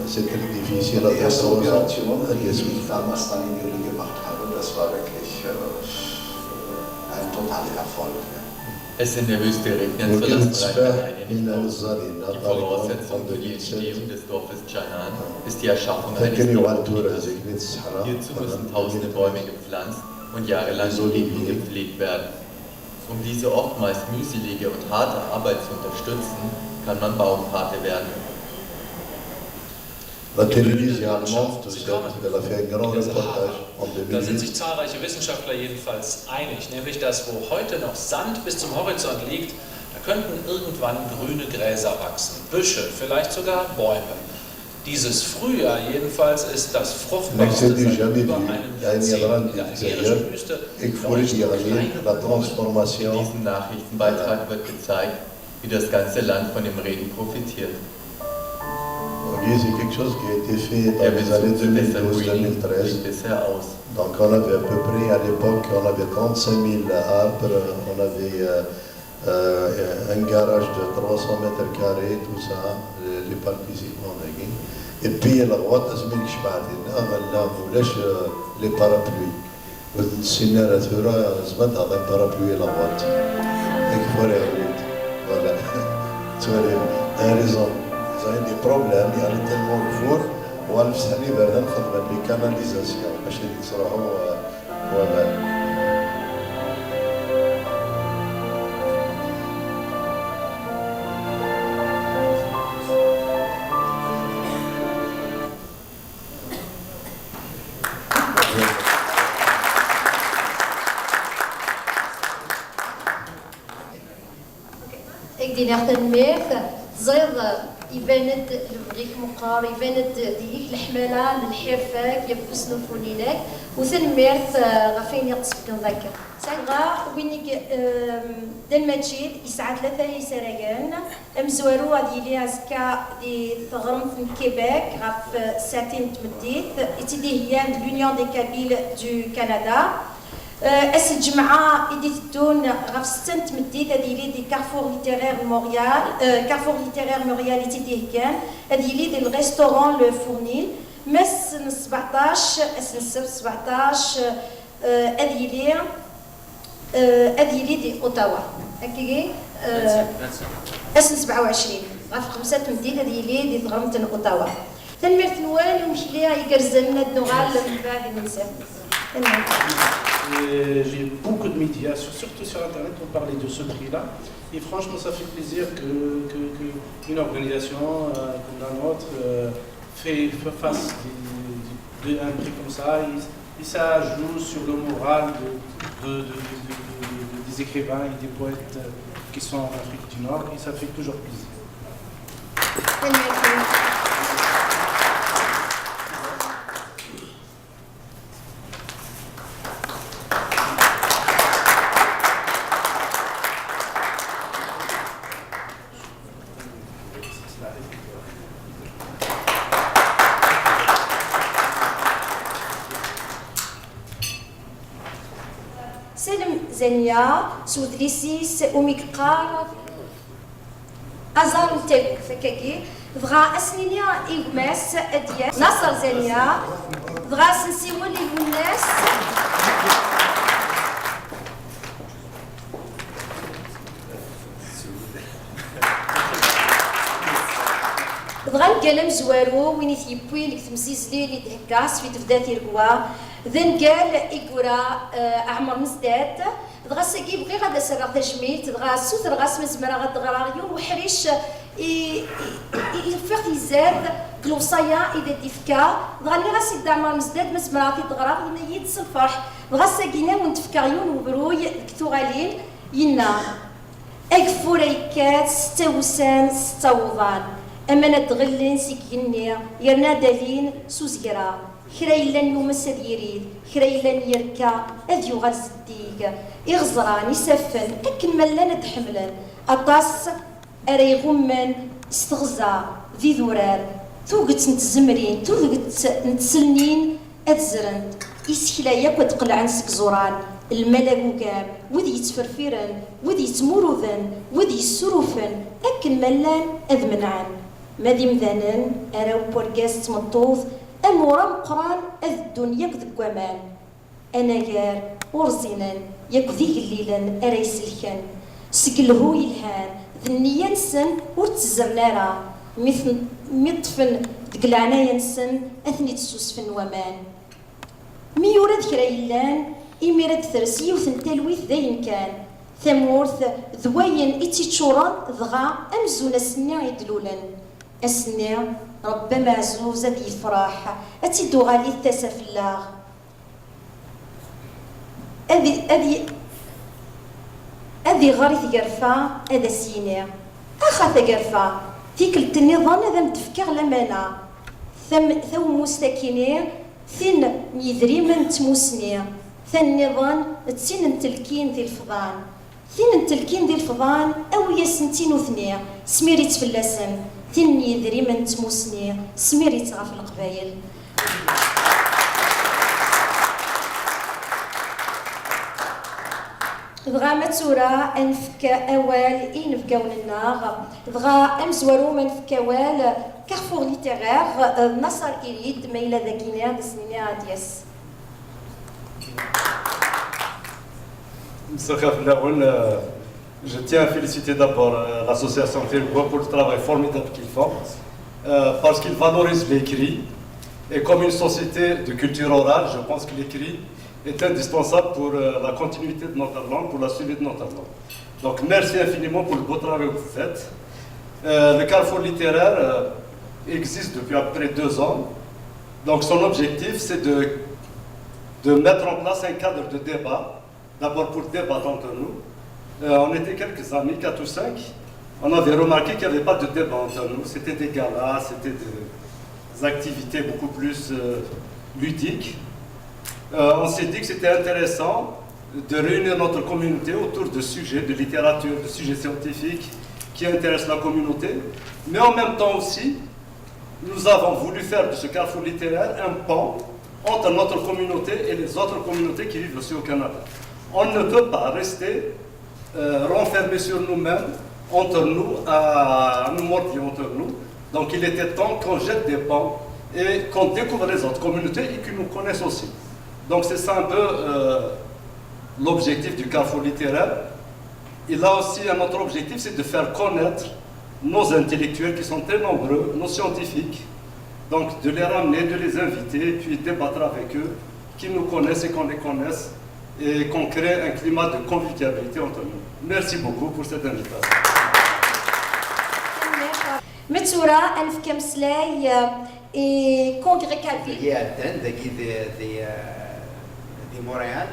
c'est très difficile, après trois ans, die ich damals dann in Juli gemacht habe, das war wirklich, äh, ein totaler Erfolg, ja. Es in der Wüste regnet, sodass Reich alleine nicht aus. Die Voraussetzung für die Entstehung des Dorfes Canan ist die Erschaffung eines Baugrundes. Hierzu müssen tausende Bäume gepflanzt und jahrelang die Gegend gepflegt werden. Um diese oftmals mühselige und harte Arbeit zu unterstützen, kann man Baupate werden. La télévision allemande, tout ça, elle a fait un grand reportage en deux mille huit. Da sind sich zahlreiche Wissenschaftler jedenfalls einig, nämlich dass, wo heute noch Sand bis zum Horizont liegt, da könnten irgendwann grüne Gräser wachsen, Büsche, vielleicht sogar Bäume. Dieses Frühjahr jedenfalls ist das fruchtbarste seit über einem Jahrzehnt in der algerischen Wüste. Leuchten kleine Blumen. In diesem Nachrichtenbeitrag wird gezeigt, wie das ganze Land von dem Regen profitiert. Dagi c'est quelque chose qui a été fait dans les années deux mille douze, deux mille treize. Wir wissen, dass der Regen nicht bisher aus. Donc on avait à peu près, à l'époque, on avait trente-cinq mille arbres, on avait, euh, euh, un garage de trois cents mètres carrés, tout ça, les, les participants dagi. Et puis, la grotte, asmi nekcem ɣer dinna, ɣella ulac, euh, les parapluies. Ur nessin ara tura, zemreɣ ad aɣeɣ parapluie la grotte. Nekk ur iɣelli. Voilà. Ttwalim. T'as raison. Ils ont des problèmes, il y a tellement de four. Wa lefsani berdan xedmen les canalisations. Bac ad yettruḥu, euh, waman. Ad k-d-iniɣ tanemmirt. Teẓriḍ, iban-d lebɣi-k meqqer, iban-d deg-k leḥmala n lḥirfa-k, ɣef usnulfu-inek, u tanemmirt, eh, ɣef wayen i ɣ-d-tesbeggneḍ akka. Dɣa win i, eh, d amačid, yesɛa tlata yisaragen. Amezwaru ad yili azekka di teɣremt n Québec ɣef, eh, ssaɛtin n tmeddit, i tt-id-iheyyan d l'Union des Kabyles du Canada. Eh, ass n lǧemɛa i d-iteddun ɣef ssetta n tmeddit ad yili di Carrefour Littéraire Montréal, eh, Carrefour Littéraire Montréal i tt-id-iheggan, ad yili di le restaurant Le Fournil. Mass n sbeɛṭac, ass n ssebt sbeɛṭac, eh, ad yili, eh, ad yili di Ottawa. Akkagi, eh, ass n sebɛa u ɛecrin, ɣef xemsa n tmeddit ad yili di teɣremt n Ottawa. Tanemmirt-nwen, imekli igerrzen, ad nuɣal mbeɛd imensi. Tanemmirt. Et j'ai beaucoup de médias, sur- surtout sur Internet, on parlait de ce prix-là. Et franchement, ça fait plaisir que, que, que une organisation, euh, comme la nôtre, euh, fait, fait face de, de- de un prix comme ça. Et, et ça joue sur le moral de, de- de- de- de- de- de- des écrivains et des poètes, euh, qui sont en Afrique du Nord. Et ça fait toujours plaisir. Salem Zania, s udlis-is umi yeqqar Aẓar n tagut, akkagi, dɣa ad s-nini i gma-s ad d-yas Naṣer Zania, dɣa ad s-nsiwel i Lwennas. Dɣa angal amezwaru, win i t-yewwin deg temzizlin i d-thegga Sfi Tebda Tiregwa, d angal i yura, eh, Ɛmer Mezdad. Dɣa ass-agi bɣiɣ ad as-rreɣ tajmilt, dɣa ssutreɣ-as ma zemreɣ ad d-ɣreɣ yiwen uḥric i, i, i, i ufiɣ-t izad deg lewṣaya i d ad d-ifka. Dɣa nniɣ-as i Dda Ɛmer Mezdad ma zemreɣ ad t-id-ɣreɣ, yenna-yi-d s lferḥ. Dɣa ass-agi-nni ad wen-d-fkeɣ yiwen webruy deg tuɣalin, yenna: Ageffur a yekkat, setta wussan, setta wuḍan, aman ad d-ɣellen seg igenni, yerna ad alin s uzegreɣ. Kra yellan yumes ad yirid, kra yellan yerka ad yuɣal zeddig. Iɣeẓran, isaffen, akken ma llan ad d-ḥemmlen. Aṭas ara iɣummen s teɣza, d idurar, tuget n tzemrin, tuget n tselnin ad zrent. Isekla yakk ad qelɛen seg iẓuran, lmal agugam, wid yettferfiren, wid yettmuruden, wid yessurufen, akken ma llan ad menɛen. Ma d imdanen, arraw n wergaz d tmeṭṭut, amur ameqqran ad ddun yakk deg waman. Anagar ur ẓinen yakk d igellilen ara iselken. Seg lhu yelhan d nniya-nsen ur ttezzren ara, mi ten-, mi ṭṭfen deg leɛnaya-nsen ad ten-id-ssusfen waman. Mi yura d kra yellan, imir ad d-tres yiwet n talwit d ayen kan. Tamurt d wayen i tt-iččuren, dɣa amzun ass-nni i d-lulen. Ass-nni, Ṛebbi ameɛzuz ad yefṛeḥ, ad tt-id-uɣalit tasa fell-aɣ. Ad i-, ad i-, ad iɣer i tgerfa, ad as-yini: Axa tagerfa, tikkelt nniḍen ad am-d-fkeɣ lamana. Tam-, tawemmust akkin-i, tin n yidrimen n tmusni, ta nniḍen d tin n telkin di lefḍan. Tin n telkin di lefḍan, awi-yasen-tt i nutni, smir-itt fell-asen. Tin n yidrimen n tmusni, smir-itt ɣef Leqbayel. Dɣa ma d tura, ad nefk awal i yinebgawen-nneɣ. Dɣa amezwaru ma nefk awal, Carrefour Littéraire, Naṣer Irid, ma yella dagini, ad as-nini ad d-yas. مساء الخير فلاون. Euh, je tiens à féliciter d'abord, euh, l'association Tiregwa pour le travail formidable qu'ils font, euh, parce qu'ils valorisent l'écrit. Et comme une société de culture orale, je pense que l'écrit est indispensable pour, euh, la continuité de notre langue, pour la survie de notre langue. Donc merci infiniment pour le beau travail que vous faites. Euh, le Carrefour Littéraire, euh, existe depuis à peu près deux ans. Donc son objectif, c'est de, de mettre en place un cadre de débat, d'abord pour débattre entre nous. Euh, on était quelques amis, quatre ou cinq. On avait remarqué qu'il n'y avait pas de débat entre nous. C'était des galas, c'était des activités beaucoup plus, euh, ludiques. Euh, on s'est dit que c'était intéressant de réunir notre communauté autour de sujets de littérature, de sujets scientifiques qui intéressent la communauté, mais en même temps aussi, nous avons voulu faire de ce carrefour littéraire un pont entre notre communauté et les autres communautés qui vivent aussi au Canada. On ne peut pas rester, euh, renfermés sur nous-mêmes, entre nous, à nous mordre entre nous. Donc il était temps qu'on jette des ponts et qu'on découvre les autres communautés et qu'ils nous connaissent aussi. Donc c'est ça un peu euh, l'objectif du Carrefour littéraire. Et là aussi, un autre objectif, c'est de faire connaître nos intellectuels qui sont très nombreux, nos scientifiques, donc de les ramener, de les inviter, puis débattre avec eux, qu'ils nous connaissent et qu'on les connaisse, et qu'on crée un climat de convivialité entre nous. Merci beaucoup pour cette invitation. Ma tura ad nefk ameslay i congrès kabyle. Iɛeddan dagi di, di, di Montréal,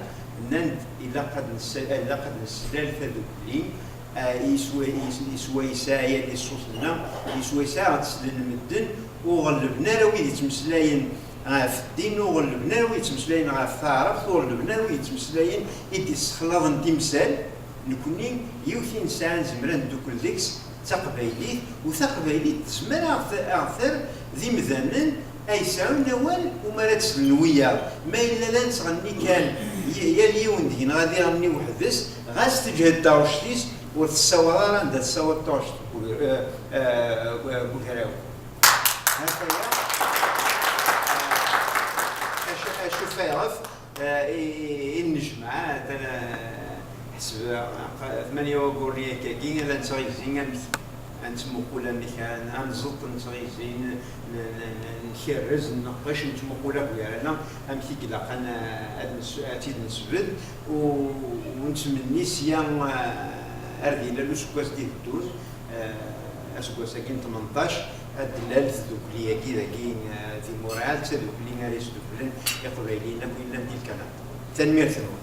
nnan-d ilaq ad nse- ilaq ad nesslal tadukli, eh, i sway- i swayes-a, yal ṣṣut-nneɣ, i swayes-a ad slen medden, ur ɣellben ara wid yettmeslayen ɣef ddin, ur ɣellben ara wid yettmeslayen ɣef taɛrabt, ur ɣellben ara wid yettmeslayen i d-yessexlaḍen timsal. Nekkni, yiwet i nesɛa nezmer ad neddukel deg-s, d taqbaylit, u taqbaylit tezmer a ɣ-t- a ɣ-terr d imdanen ay yesɛun awal umi ara d-slen wiyaḍ. Ma yella la nettɣenni kan, y- yal yiwen deg-neɣ ad iɣenni weḥd-s, ɣas teǧhed taɣect-is, ur tessawaḍ ara anda tessawaḍ taɣect n ug- eh, eh, n ugraw. Hakaya, eh, acu- acu f ayɣef, eh, i- i- i nnejmaɛ, atan, eh, ḥseb, eh, tmanya waggur-nni akkagi, la nettɣizi amek ad nettmuqul amek ad ad nẓeṭṭ, nettɣizi, n- n- n- nkerrez, nneqqec, nettmuqul akk gar-aneɣ amek i ilaq ad n- ad nes- ad tt-id-nesbedd, u u nettmenni sya, eh, ar d ilal useggas d-iteddun, eh, aseggas-agi n tmenṭac, ad d-tlal tdukli-agi dagi, eh, di Mureɛl, d tadukli ara yesduklen Iqbayliyen akk yellan di lkanada. Tanemmirt-nwen.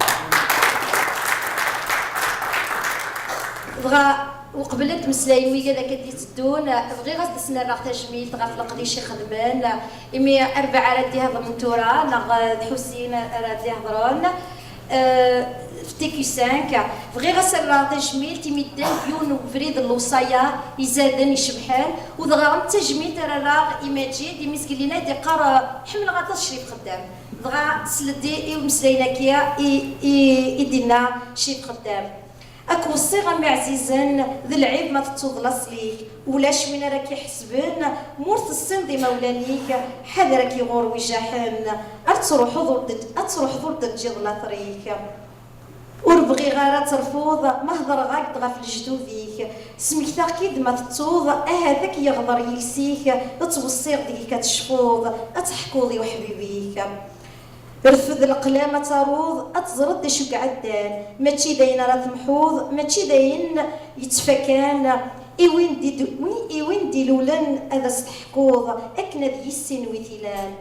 Dɣa, uqbel ad d-mmeslayen wigad akka d-iteddun, bɣiɣ ad s-d-nerreɣ tajmilt ɣef leqdic i xedmen, imi Rbeɛ ara d-ihedren tura, neɣ d Ḥusin ara d-ihedren. Eh, f T Q cinq, bɣiɣ ad s-rreɣ tajmilt i midden deg yiwen n ubrid n lewṣaya izaden icebḥen, u dɣa d tajmilt ara rreɣ i Maǧid, imi zgelli-nni ad d-iqqar, eh, ḥemmleɣ aṭas Crif Xeddam. Dɣa sel-d i i umeslayen-agi i, i, i d-inna Crif Xeddam. Ad k-weṣṣiɣ a mmi ɛzizen, d lɛib ma tettuḍ laṣel-ik, ulac win ara k-iḥesben, ma ur tessineḍ imawlan-ik, ḥader ad k-iɣurr wijaḥen, ad truḥeḍ ur d-, ad truḥeḍ ur d-teǧǧiḍ later-ik. Ur bɣiɣ ara ad terfuḍ ma hedreɣ-ak-d ɣef lejdud-ik, smektaɣ-k-id ma tettuḍ, ahat ad k-yeɣder yiles-ik, ad ttweṣṣiɣ deg-k ad tecfuḍ, ad teḥkuḍ i uḥbib-ik. Rfed leqlam ad taruḍ, ad teẓreḍ d acu i iɛeddan, mačči d ayen ara temḥuḍ, mačči d ayen yettfakan, i win d-, i win d-ilulen ad as-teḥkuḍ, akken ad yissin wi t-ilan.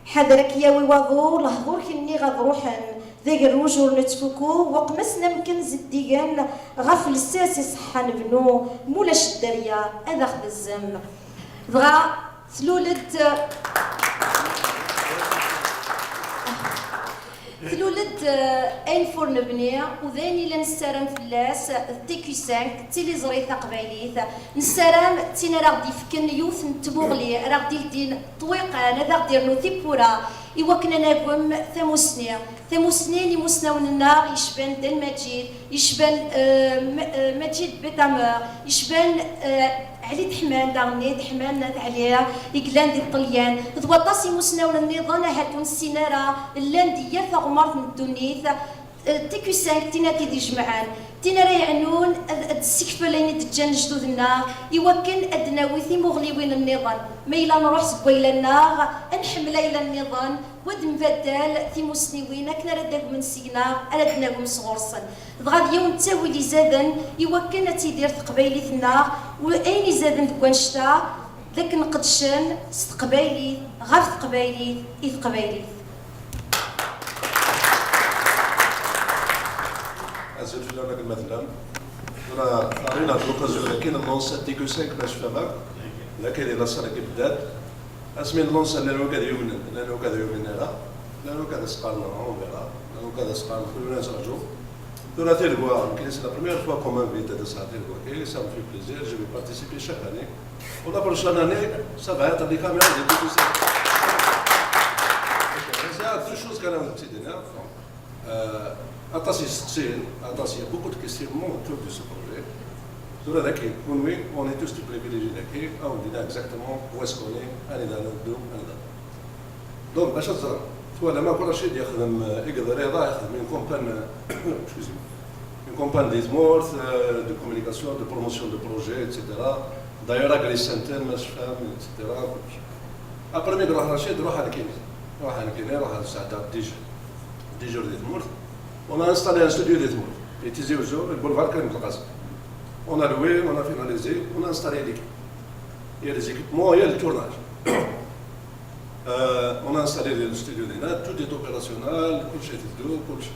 Ḥader ad k-yawi waḍu, lehdur-ik nniɣ ad ruḥen, d agerruj ur nettfuku, weqm-asen amkan zeddigen, ɣef lsas iṣeḥḥan bnu, mulac dderya ad aɣ-tezzem. Dɣa tlul-d, tlul-d, eh, ayen fur nebni, u d ayen i la nessaram fell-as, d T Q cinq, d tiliẓri taqbaylit. Nessaram d tin ara ɣ-d-yefken yiwet n tmuɣli, ara ɣ-d-ildin ṭṭwiqan, ad aɣ-d-irnu tiwwura, i wakken ad nagem tamussni. Tamussni n imussnawen-nneɣ yecban Dda Lmaǧid, yecban, eh, Ma-, eh, Maǧid Betamer, yecban, eh, Ɛli Deḥman, daɣen Deḥman n At Ɛli, i yellan di Ṭṭelyan, d waṭas imussnawen nniḍen ahat ur nessin ara, llan di yal taɣmert n ddunit. Eh, T Q cinq, tin ad t-id-ijemɛen, tin ara yeɛnun ad, ad d-tessekfel ayen i d-ǧǧan lejdud-nneɣ, i wakken ad d-nawi timuɣliwin nniḍen. Ma yella nruḥ seg wayla-nneɣ, ad nḥemmel ayla nniḍen, u ad nbaddal timussniwin akken ara d-agmen seg-neɣ, ara d-nagem sɣur-sen. Dɣa d yiwen n ttawil izaden i wakken ad tidir teqbaylit-nneɣ, u ayen izaden deg wannect-a, d akken qedcen s teqbaylit, ɣef teqbaylit, i teqbaylit. Azul fell-awen akken ma tellam. Tura, ɣer-i nehder akk azul akin, nlansa T Q cinq, ma cfam akk. D akka di laṣel-agi beddat. Asmi nlansa, llan wakad yumnen, llan wakad yumnen ara, llan wakad as-qqaren on verra, llan wakad as-qqaren kullu nettṛaju. Tura tiregwa, nekkini c'est la première fois qu'on m'invite ad as-sɛeɣ tiregwa-agi, ça me fait plaisir, je vais participer chaque année. Pour la prochaine année, ça va être des caméras de T Q cinq. J'ai deux choses quand même, petite dernière. Euh, aṭas isteqsiyen, aṭas, il y a beaucoup de questionnements autour de ce projet. Tura daki, kunwi, on est tous privilégiés daki, awen-d-iniɣ exactement où est-ce qu'on est, anida neddu, anida. Donc, bac ad teẓrem, twalam akk Racid yexdem, euh, i yeḍriḍa, yexdem une campagne, excusez-moi, une campagne di tmurt, euh, de communication, de promotion de projet, et cetera. D'ailleurs, agri santé, ma tecfam, et cetera. Après, mi iruḥ Racid, ruḥ ar kini. Ruḥ ar kini, ruḥ ar sɛedda dix jours. Dix jours di tmurt. On a installé un studio di tmurt. Et Tizi Ouzou, le boulevard Karim Belkacem. On a loué, on a finalisé, on a installé l'équipe. Il y a les équipements, il y a le tournage. Euh, on a installé le studio dinna, tout est opérationnel, كلشي يدور، كلشي.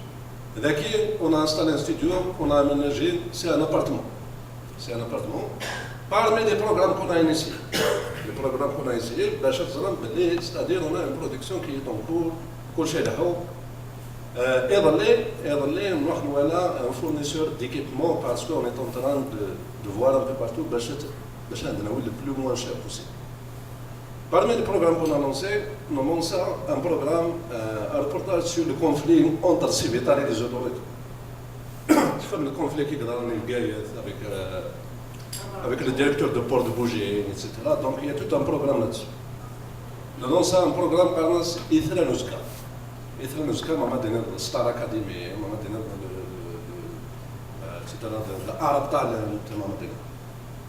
Daki, on a installé un studio, on a aménagé, c'est un appartement. C'est un appartement. Parmi les programmes qu'on a initiés, les programmes qu'on a initiés, باش تزرم باللي، c'est-à-dire on a une production qui est en cours, كلشي يلحو. Euh, iḍelli, iḍelli, نروح نوالا un fournisseur d'équipement parce qu'on est en train de, de voir un peu partout باش ت-، باش ناوي le plus moins cher possible. Parmi les programmes qu'on a lancés, on a lancé un programme, euh, un reportage sur le conflit entre Sibétal et les autorités. Sur le conflit qui est dans les guerres avec, euh, avec le directeur de port de Bougie, et cetera. Donc il y a tout un programme là-dessus. On a lancé un programme par exemple, Ithra Nuska. Ithra Nuska, Mamadine, Star Academy, Mamadine, euh, et cetera. De, de Arab Talent, Mamadine.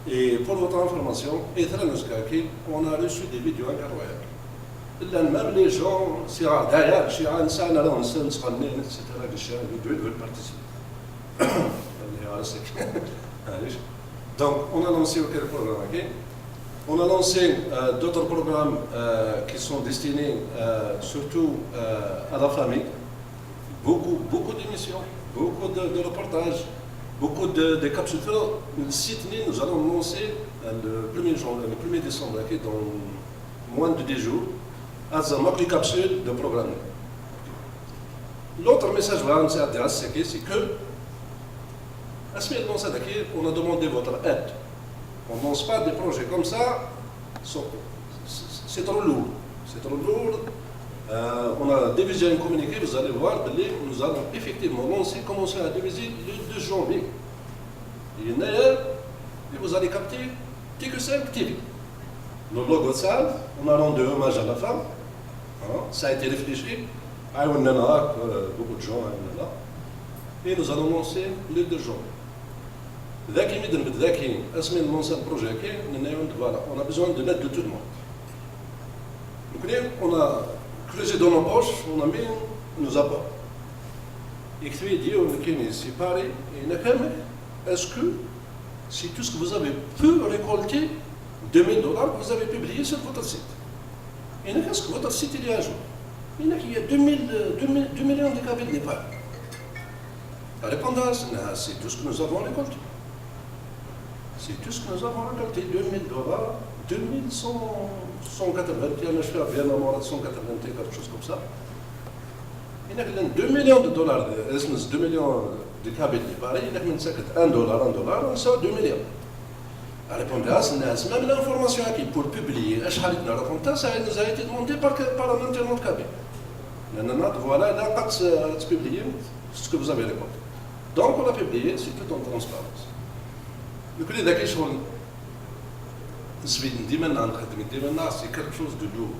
Et pour votre information, Ithra Nuska, qui, on a reçu des vidéos incroyables. Là, même les gens, c'est rare. D'ailleurs, c'est un, c'est un, c'est un, et cetera, que c'est un vidéo, ils veulent participer. Donc, on a lancé aucun programme, ok. On a lancé, euh, d'autres programmes, euh, qui sont destinés, euh, surtout, euh, à la famille. Beaucoup, beaucoup d'émissions, beaucoup de, de reportages, beaucoup de, de capsules. Le site, nous allons lancer, euh, le premier jan-, le premier décembre, ok, dans moins de dix jours, avec les capsules de programme. L'autre message, c'est que, asmi lance, on a demandé votre aide. On ne lance pas des projets comme ça, c'est, c'est trop lourd. C'est trop lourd. Euh, on a divisé un communiqué, vous allez voir, nous allons effectivement lancer, commencer à diviser le deux janvier. Et d'ailleurs, et vous allez capter T Q cinq T V. Le logo de salle, on a rendu hommage à la femme. Hein, ça a été réfléchi. Ah, on en a, euh, beaucoup de gens, ah, on en a. Et nous allons lancer le deux janvier. Daki mi d-nbedd daki, asmi nlansa le projet-agi, nenna-yawen-d, voilà, on a besoin de l'aide de tout le monde. Donc, on a creusé dans nos poches, on a mis nos apports. Yekteb-iyi-d yiwen nekkini si Paris, yenna-k, est-ce que c'est tout ce que vous avez pu récolter, deux mille dollars que vous avez publié sur votre site? Yenna-k, est-ce que votre site il est à jour? Yenna-k, il y a deux mille, euh, deux mille, deux millions de cabines de départ. Répondez, c'est tout ce que nous avons récolté. C'est tout ce que nous avons récolté, deux mille dollars, deux mille cent, cent quatre-vingt-un, je fais bien la mort, cent quatre-vingt-un, quelque chose comme ça. Il y a deux millions de dollars, de, deux millions de cabines de départ, il y a un dollar, un dollar, on sort deux millions. Répondez, même l'information qui pour publier, ça nous a été demandé par, par un internaute kabyle. Non, non, non, voilà, là, pas de publier ce que vous avez récolté. Donc, on a publié, c'est tout en transparence. Donc, les questions, c'est quelque chose de lourd.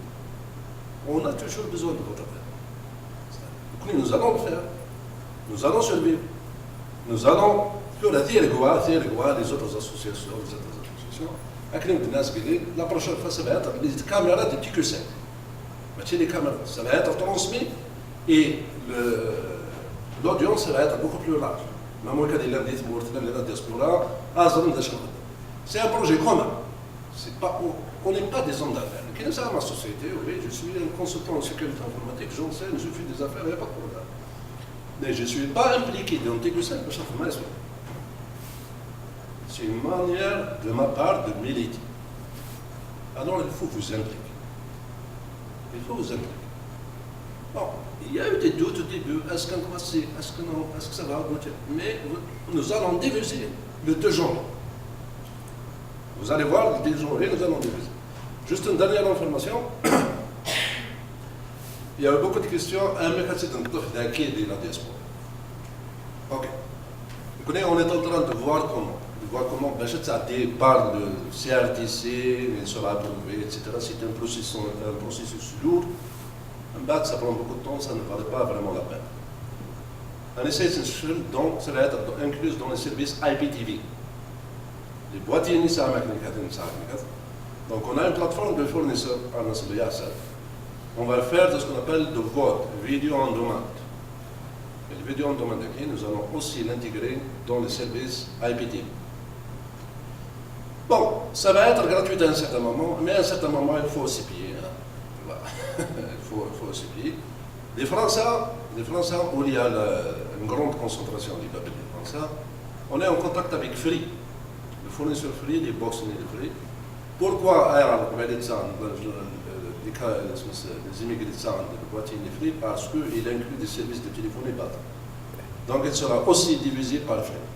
On a toujours besoin de votre aide. Donc, nous allons le faire. Nous allons survivre. Nous allons, il y aura des règles, des règles, les autres associations, les autres associations. Avec les gens, la prochaine fois, ça va être les caméras de T Q cinq. Mais les caméras, ça va être transmis et le, l'audience va être beaucoup plus large. Même au cas de l'indice, la diaspora, c'est un projet commun. C'est pas, on n'est pas des hommes d'affaires. Qui nous sommes ma société, oui, je suis un consultant en sécurité informatique, j'enseigne, je fais des affaires, il n'y a pas de problème. Mais je ne suis pas impliqué dans T Q cinq, parce que c'est une manière de ma part de militer. Alors il faut vous impliquer. Il faut vous impliquer. Bon, il y a eu des doutes au début, est-ce qu'on va, est-ce que non, est-ce que ça va aboutir? Mais nous allons diviser le deux janvier. Vous allez voir, le deux janvier, nous allons diviser. Juste une dernière information. Il y a eu beaucoup de questions. Un mécanisme de la diaspora. Ok. Donc, on est en train de voir comment. Tu vois comment باش تسعدي par le C R T C, il sera approuvé, et cetera. C'est un processus, un processus lourd. En bas, ça prend beaucoup de temps, ça ne valait pas vraiment la peine. On essaie de se donc, ça va être inclus dans les services I P T V. Les boîtiers, ça va être. Donc, on a une plateforme de fournisseurs à Nasriyah. On va faire de ce qu'on appelle de vote, vidéo on demand. Et le vidéo on demand, nous allons aussi l'intégrer dans les services I P T. Bon, ça va être gratuit à un certain moment, mais à un certain moment, il faut aussi payer, hein. Voilà. Il faut, il faut aussi payer. Les Français, les Français, où il y a la- une grande concentration des papiers des Français, on est en contact avec Free. Le fournisseur Free, les box nil Free. Pourquoi, euh, les, les immigrés de Free? Parce qu'il inclut des services de téléphonie. Donc, il sera aussi divisé par Free.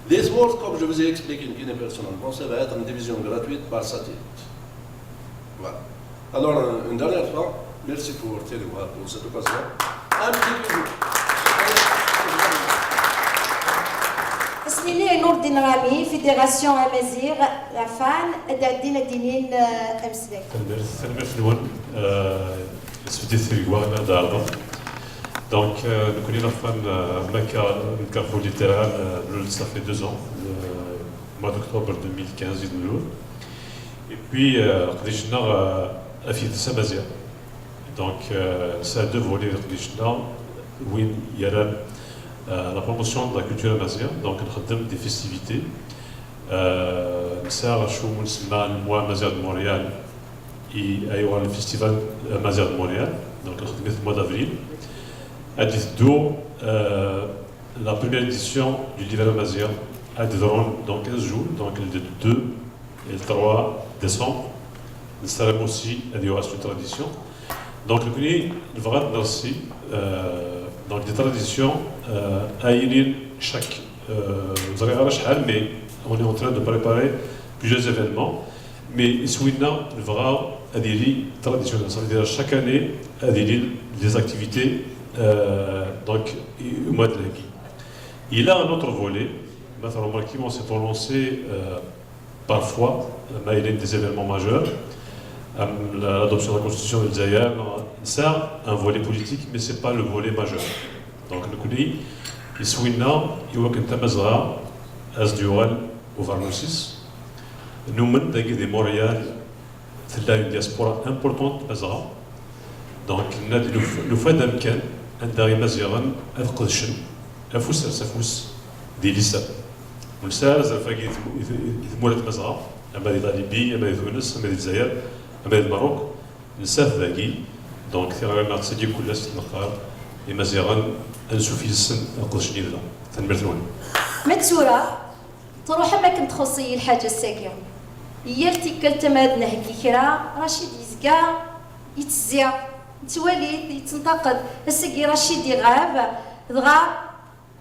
Les words, comme je vous ai expliqué une personnellement, ça va être une division gratuite par satellite. Voilà. Alors, euh, une dernière fois, merci pour, pour cette occasion. Un petit bisou. Asmini Nourdin Rami, Fédération Amazir, la fan, Dadine Dinin, Amslek. Merci, merci, Nourdin. Euh, c'est des séries, ouais, là, d'Ardo. Donc, euh, nous connaissons la fan, euh, Maka, Maka Fouli Terran, euh, ça fait deux ans. Euh, mois d'octobre deux mille quinze, il nous Et puis, euh, Qdicna, euh, Afid Samazia. Donc, euh, ça a deux volets, Qdicna. Oui, il y a la, euh, la promotion de la culture amazigh. Donc, nous avons des festivités. Euh, ça, je suis le mois amazigh de Montréal. Et il y aura le festival amazigh de Montréal. Donc, nous avons le mois d'avril. À dix euh, la première édition du livre amazigh. À donc quinze jours. Donc, le deux et le trois décembre, nous serons aussi à une tradition. Donc, le prix, le vrai merci. Euh, donc, des traditions, euh, à Yilin, chaque, euh, vous allez voir, mais on est en train de préparer plusieurs événements. Mais Swina, le vrai, à des traditionnels, ça veut dire chaque année, à des les activités, euh, donc, au mois de l'année. Il a un autre volet. Maintenant, on s'est prononcé, euh, parfois, euh, mais il y a des événements majeurs. Euh, la- L'adoption de la constitution de Zaire, c'est un volet politique, mais ce n'est pas le volet majeur. Donc, nous connaissons, et Swina, il voit qu'un Tamazra, as du Oran, au Varnosis, nous menons des Montréal, c'est là une diaspora importante, Tamazra. Donc, nous avons fait d'un camp, un d'Ari Maziran, un Qudchen, un fous, un fous, des lycées. Ur nesɛi ara azref-agi i tmura n Tmazɣa, ama di la Libye, ama di Tunes, ama di Lezzayer, ama di Lmerruk, nesɛa-t dagi. Donc, tiɣri-nneɣ tettagi kul ass neqqar Imaziɣen, ansuf yid-sen, qedcen yid-neɣ. Tanemmirt-nwen. Ma d tura, truḥem akken txuṣṣ-iyi lḥaǧa ass-agi. Yal tikkelt ma ad nheggi kra, Racid yezga yettezzi, nettwali-t yettenṭaq-d. Ass-agi Racid iɣab, dɣa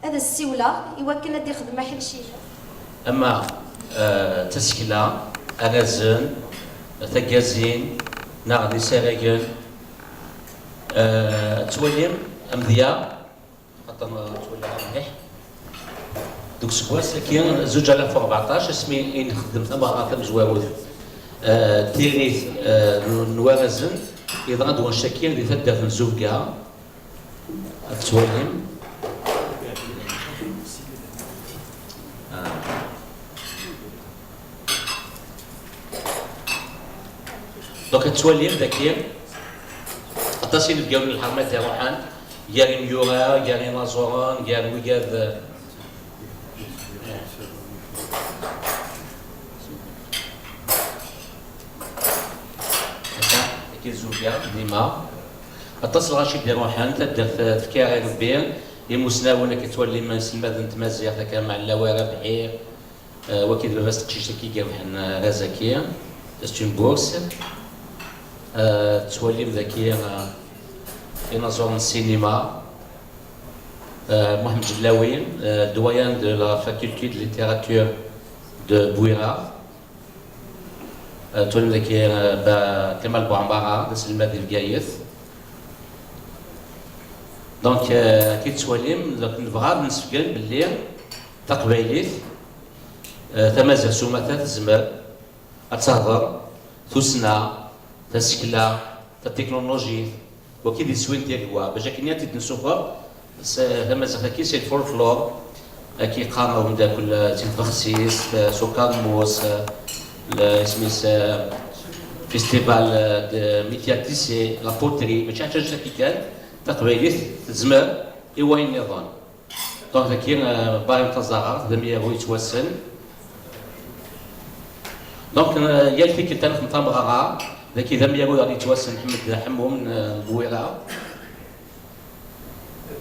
ad as-ssiwleɣ i wakken ad ixdem aḥric-inu. Ama, eh, d tasekla, arrazen, taggazin, neɣ d isaragen, eh, ad twalim amedya, xaṭer nettwali mliḥ. Deg useggas-agi, zuǧ alaf u rbeɛṭac, asmi i nxeddem tameɣra tamezwarut, eh, tirit, eh, n, n warrazen, yeḍra-d wanect-agi di taddart n Zubga, Ad twalim. Ah. Donc, ad twalim dagi aṭas inebgawen n lḥerma i d-iruḥen, gar imyura, gar inaẓuren, gar wigad. Akka, dagi zuga, dima. Aṭas n lɣaci i d-iruḥen, taddart tefka i Rebbi, imusnawen, akka twalim, iselmaden n tmaziɣt, akka Mɛella Wara Bḥir, eh, waki d baba-s n teqcict-agi i irebḥen, eh, arraz-agi, c'est une bourse. Eh, tettwalim dagi, eh, inaẓuren n ssinima, eh, Muḥemmed Jellawi, eh, doyen de la faculté de littérature de Bouira. Eh, twalim dagi, eh, Ba Kamal Buɛmara, d aselmad di Bgayet. Donc, eh, akken tettwalim, donc, nebɣa ad nessefhem belli taqbaylit, Eh, tamaziɣt s umata tezmer ad tehder tussna, tasekla, tatiknulujit, wagi d iswi n tiregwa. Bac akken ad t-id-nsuffeɣ s tamaziɣt-agi, si lfolklor, akka yeqqar umeddakel, eh, d tibexsist, eh, s ukermus, eh, le-, isem-is, eh, festival, eh, de métiers tissés, la poterie, mačči acu akka kan, taqbaylit tezmer i wayen nniḍen. Donc, dagi, euh, Ibrahim Tazaɣart, d amyaru yettwassen. Donc, euh, yal tikkelt ad nexdem tameɣra, dagi d amyaru daɣ yettwassen, Ḥmed Ḥemmum, euh, n Bwira.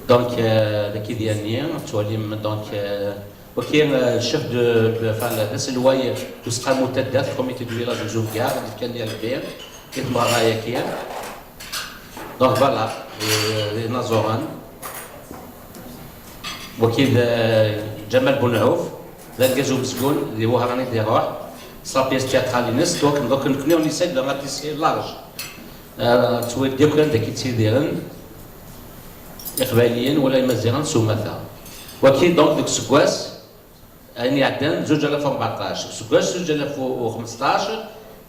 Donc, euh, dagi d yanni, tettwalim, donc, euh, wagi, euh, chef de, de, enfin, d aselway n useqqamu n taddart, comité du village n Zumgar, d-ifkan di Rebbi, i tmeɣra-yagi. Donc voilà, euh, d inaẓuren. Wagi d, euh, Ǧamal Bunɛuf, d argaz umezgun, di Wehran i d-iruḥ, s la pièce théâtrale-ines, donc, donc nekni on essaie de ratisser large. Euh, ttwali akk anda i ttidiren Iqbayliyen wala Imaziɣen s umata. Wagi, donc, deg useggas, ayen iɛeddan, zuǧ alaf u rbeɛṭac. Seg wass zuǧ alaf u xmesṭac,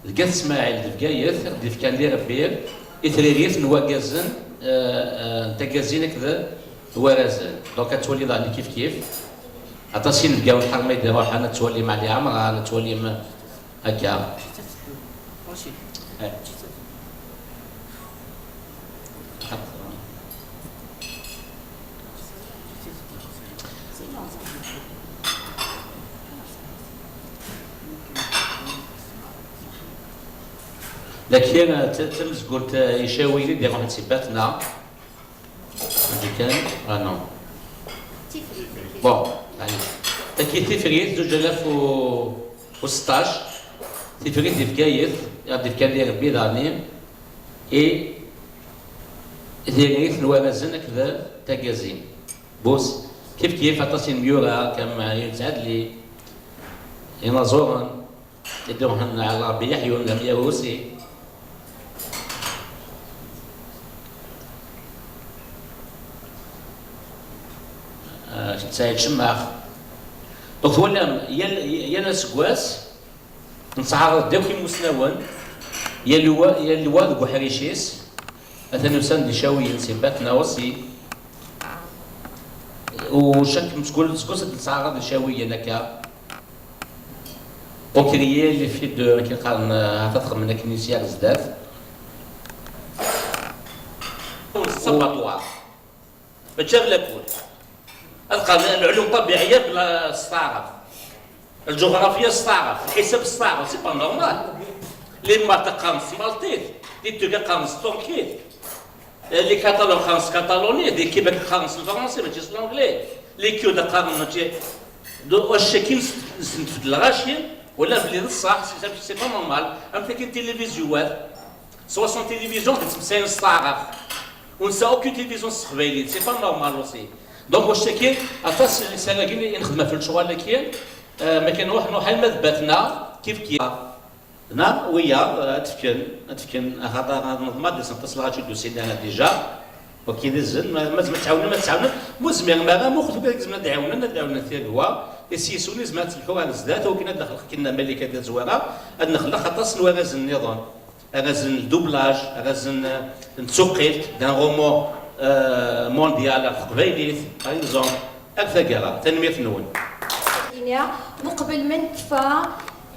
deg At Smaɛil d Bgayet, i ɣ-d-ifkan di Rebbi i tririt n waggazen, eh, eh, n taggazin akked warazen. Donc, ad twaliḍ ɛni kif kif. Aṭas inebgawen ḥar ma i d-iruḥen, ad twalim Ɛli Ɛemran, ad twalim Akka. Lakin, eh, t-, tamezgurt, eh, icawiyen i d-iruḥen si Batna. Andi kan? Ah non. Bon, allez. Taki tifrit, zuǧ alaf u, u seṭṭac. Tifrit di Bgayet, i ɣ-d-ifkan di Rebbi daɣni. I tirrit n warazen akked taggazin. Bus, kif kif aṭas n yimyura, kam Yunus Ɛedli, inaẓuren. Iduhen ɛla Rebbi yeḥyun d amyaru aussi. Ah, Saɛid Cemmax. Donc twalam, yal, yal aseggas, nettɛaraḍ-d akk imusnawen, yal wa, yal wa deg uḥric-is, atan usan-d icawiyen si Batna aussi. U chaque, mkul aseggas ad nettɛaraḍ icawiyen akka. Au crier les filles de, akken qqaren, euh, ha-t-ad xedmen akken i s-yar zdat. Conservatoire. Mačči ar lakul. Ad qqaren lɛulum ṭabiɛiyya bla s taɛrabt. Lǧuɣrafya s taɛrabt. Lḥisab s taɛrabt. C'est pas normal. Les maths qqaren s tmaltit. Les turcs qqaren s turkit. Les Catalans qqaren s catalanit, les Québécois qqaren s lefransi, mačči s l'anglais. Les Kurdes qqaren mačči. Donc, accakin s, s, s lɣaci, wala belli d ṣṣeḥ, c'est, c'est pas normal. Am takin tilivizyu-wat, soixante télévisions d-ttmeslayen s taɛrabt. Ur nesɛi aucune télévision s teqbaylit, c'est pas normal aussi. Donc, accakin, aṭas n yisaragen i nexdem ɣef lecɣal-agi, euh, ma kan nruḥ, nruḥ alma d Batna, kif kif. Neɣ wiyaḍ, eh, ad t-fken, ad t-fken, axaṭer ad neḍmen ad d-asen aṭas n lɣaci d-usin ara déjà. Wagi d izen, ma, ma, ma tɛawnem, ad tɛawnem. Ma ur zmiren ara, ma ur xedmen, ad zemren ad ɛawnen, ad ɛawnen tiregwa. I s-yiswen, izmer ad telḥu ɣer zdat, akken ad nexleq akken Malika d Tazwara, ad nexleq aṭas n warrazen nniḍen. Arrazen n doublage, arrazen, eh, n tsuqilt, d'un roman, eh, mondial ɣer teqbaylit, par exemple. Ar taggara, tanemmirt-nwen. Ini, uqbel ma nekfa,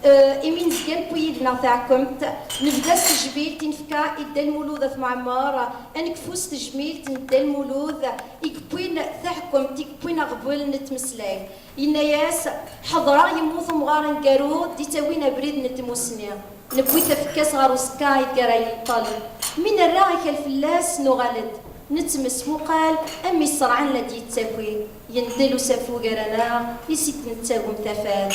eh, imi nezga newwi yid-neɣ taɛkemt, nebda s tejmilt i nefka i Dda Lmulud At Mɛemmer, ad nekfu s tejmilt n Dda Lmulud i yewwin taɛkemt, i yewwin aɣbel n tmeslayt. Yenna-yas, ḥeḍreɣ yemmut umɣar aneggaru d-ittawin abrid n tmusni. Newwi tafekka-s ɣer uẓekka ideg ara yenṭel. Mi nerra akal fell-as, nuɣal-d. Nettmesmuqal am iṣerɛen la d-yettaki. Yendel usafu gar-aneɣ, i s-id-nettagem tafat.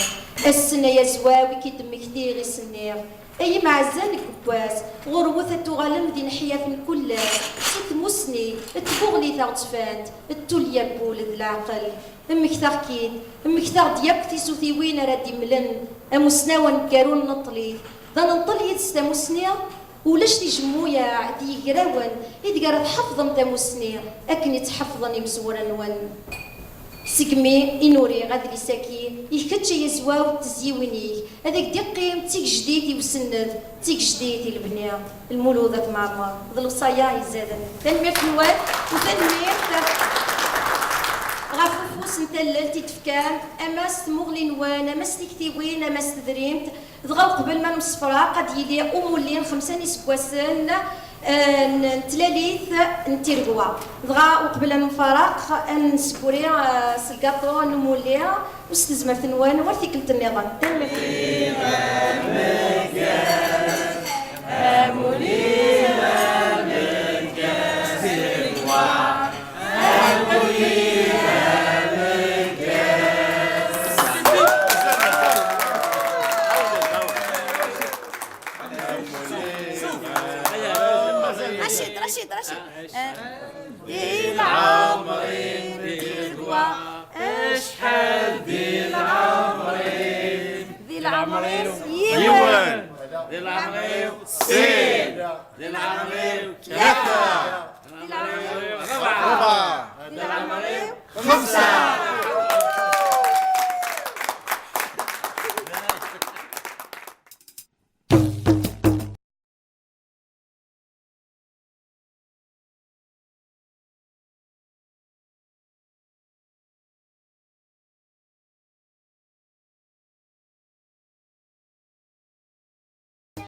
Ass-n ay azwaw i k-id-mmektiɣ i s-nniɣ. Ay imɛezza n Gewwas, ɣurwet ad tuɣalem d ineḥyafen kullas, si tmusni, d tbuɣli taɣezzfant, d tulya n wul d leɛqel. Mmektaɣ-k-id, mmektaɣ-d yakk tisutiwin ara d-imlen amusnaw aneggaru n Neṭlit, d anenṭel yid-s tamusni, ulac tijemmuyaɛ d yigrawen ideg ara tḥafḍem tamusni akken i tt-ḥefḍen imezwura-nwen. Segmi i n-uriɣ adlis-agi, i kečč ay azwaw n tezyiwin-ik, ad ak-d-iqqim d tigejdit i usenned, d tigejdit i lebni. Lmulud At Mɛemmer, d lewṣaya izaden. Tanemmirt-nwen, u tanemmirt ɣef ufus n tallelt i d-tefkam, ama s tmuɣli-nwen, ama s tiktiwin, ama s tedrimt. Dɣa uqbel ma nemsefraq, ad yili umulli n xemsa n iseggasen, eh, n, n tlalit n Tiregwa. Dɣa uqbel ad nemfaraq, ad nesguri, eh, s lgaṭu n umulli, u s tezmert-nwen war tikkelt nniḍen. Tanemmirt. Rachid, Rachid, Rachid. Di lɛemri n Tiregwa, acḥal di lɛemri? Di lɛemri-w yiwen. Di lɛemri-w sin. Di lɛemri-w tlata. Di lɛemri-w rebɛa. Di lɛemri-w xemsa.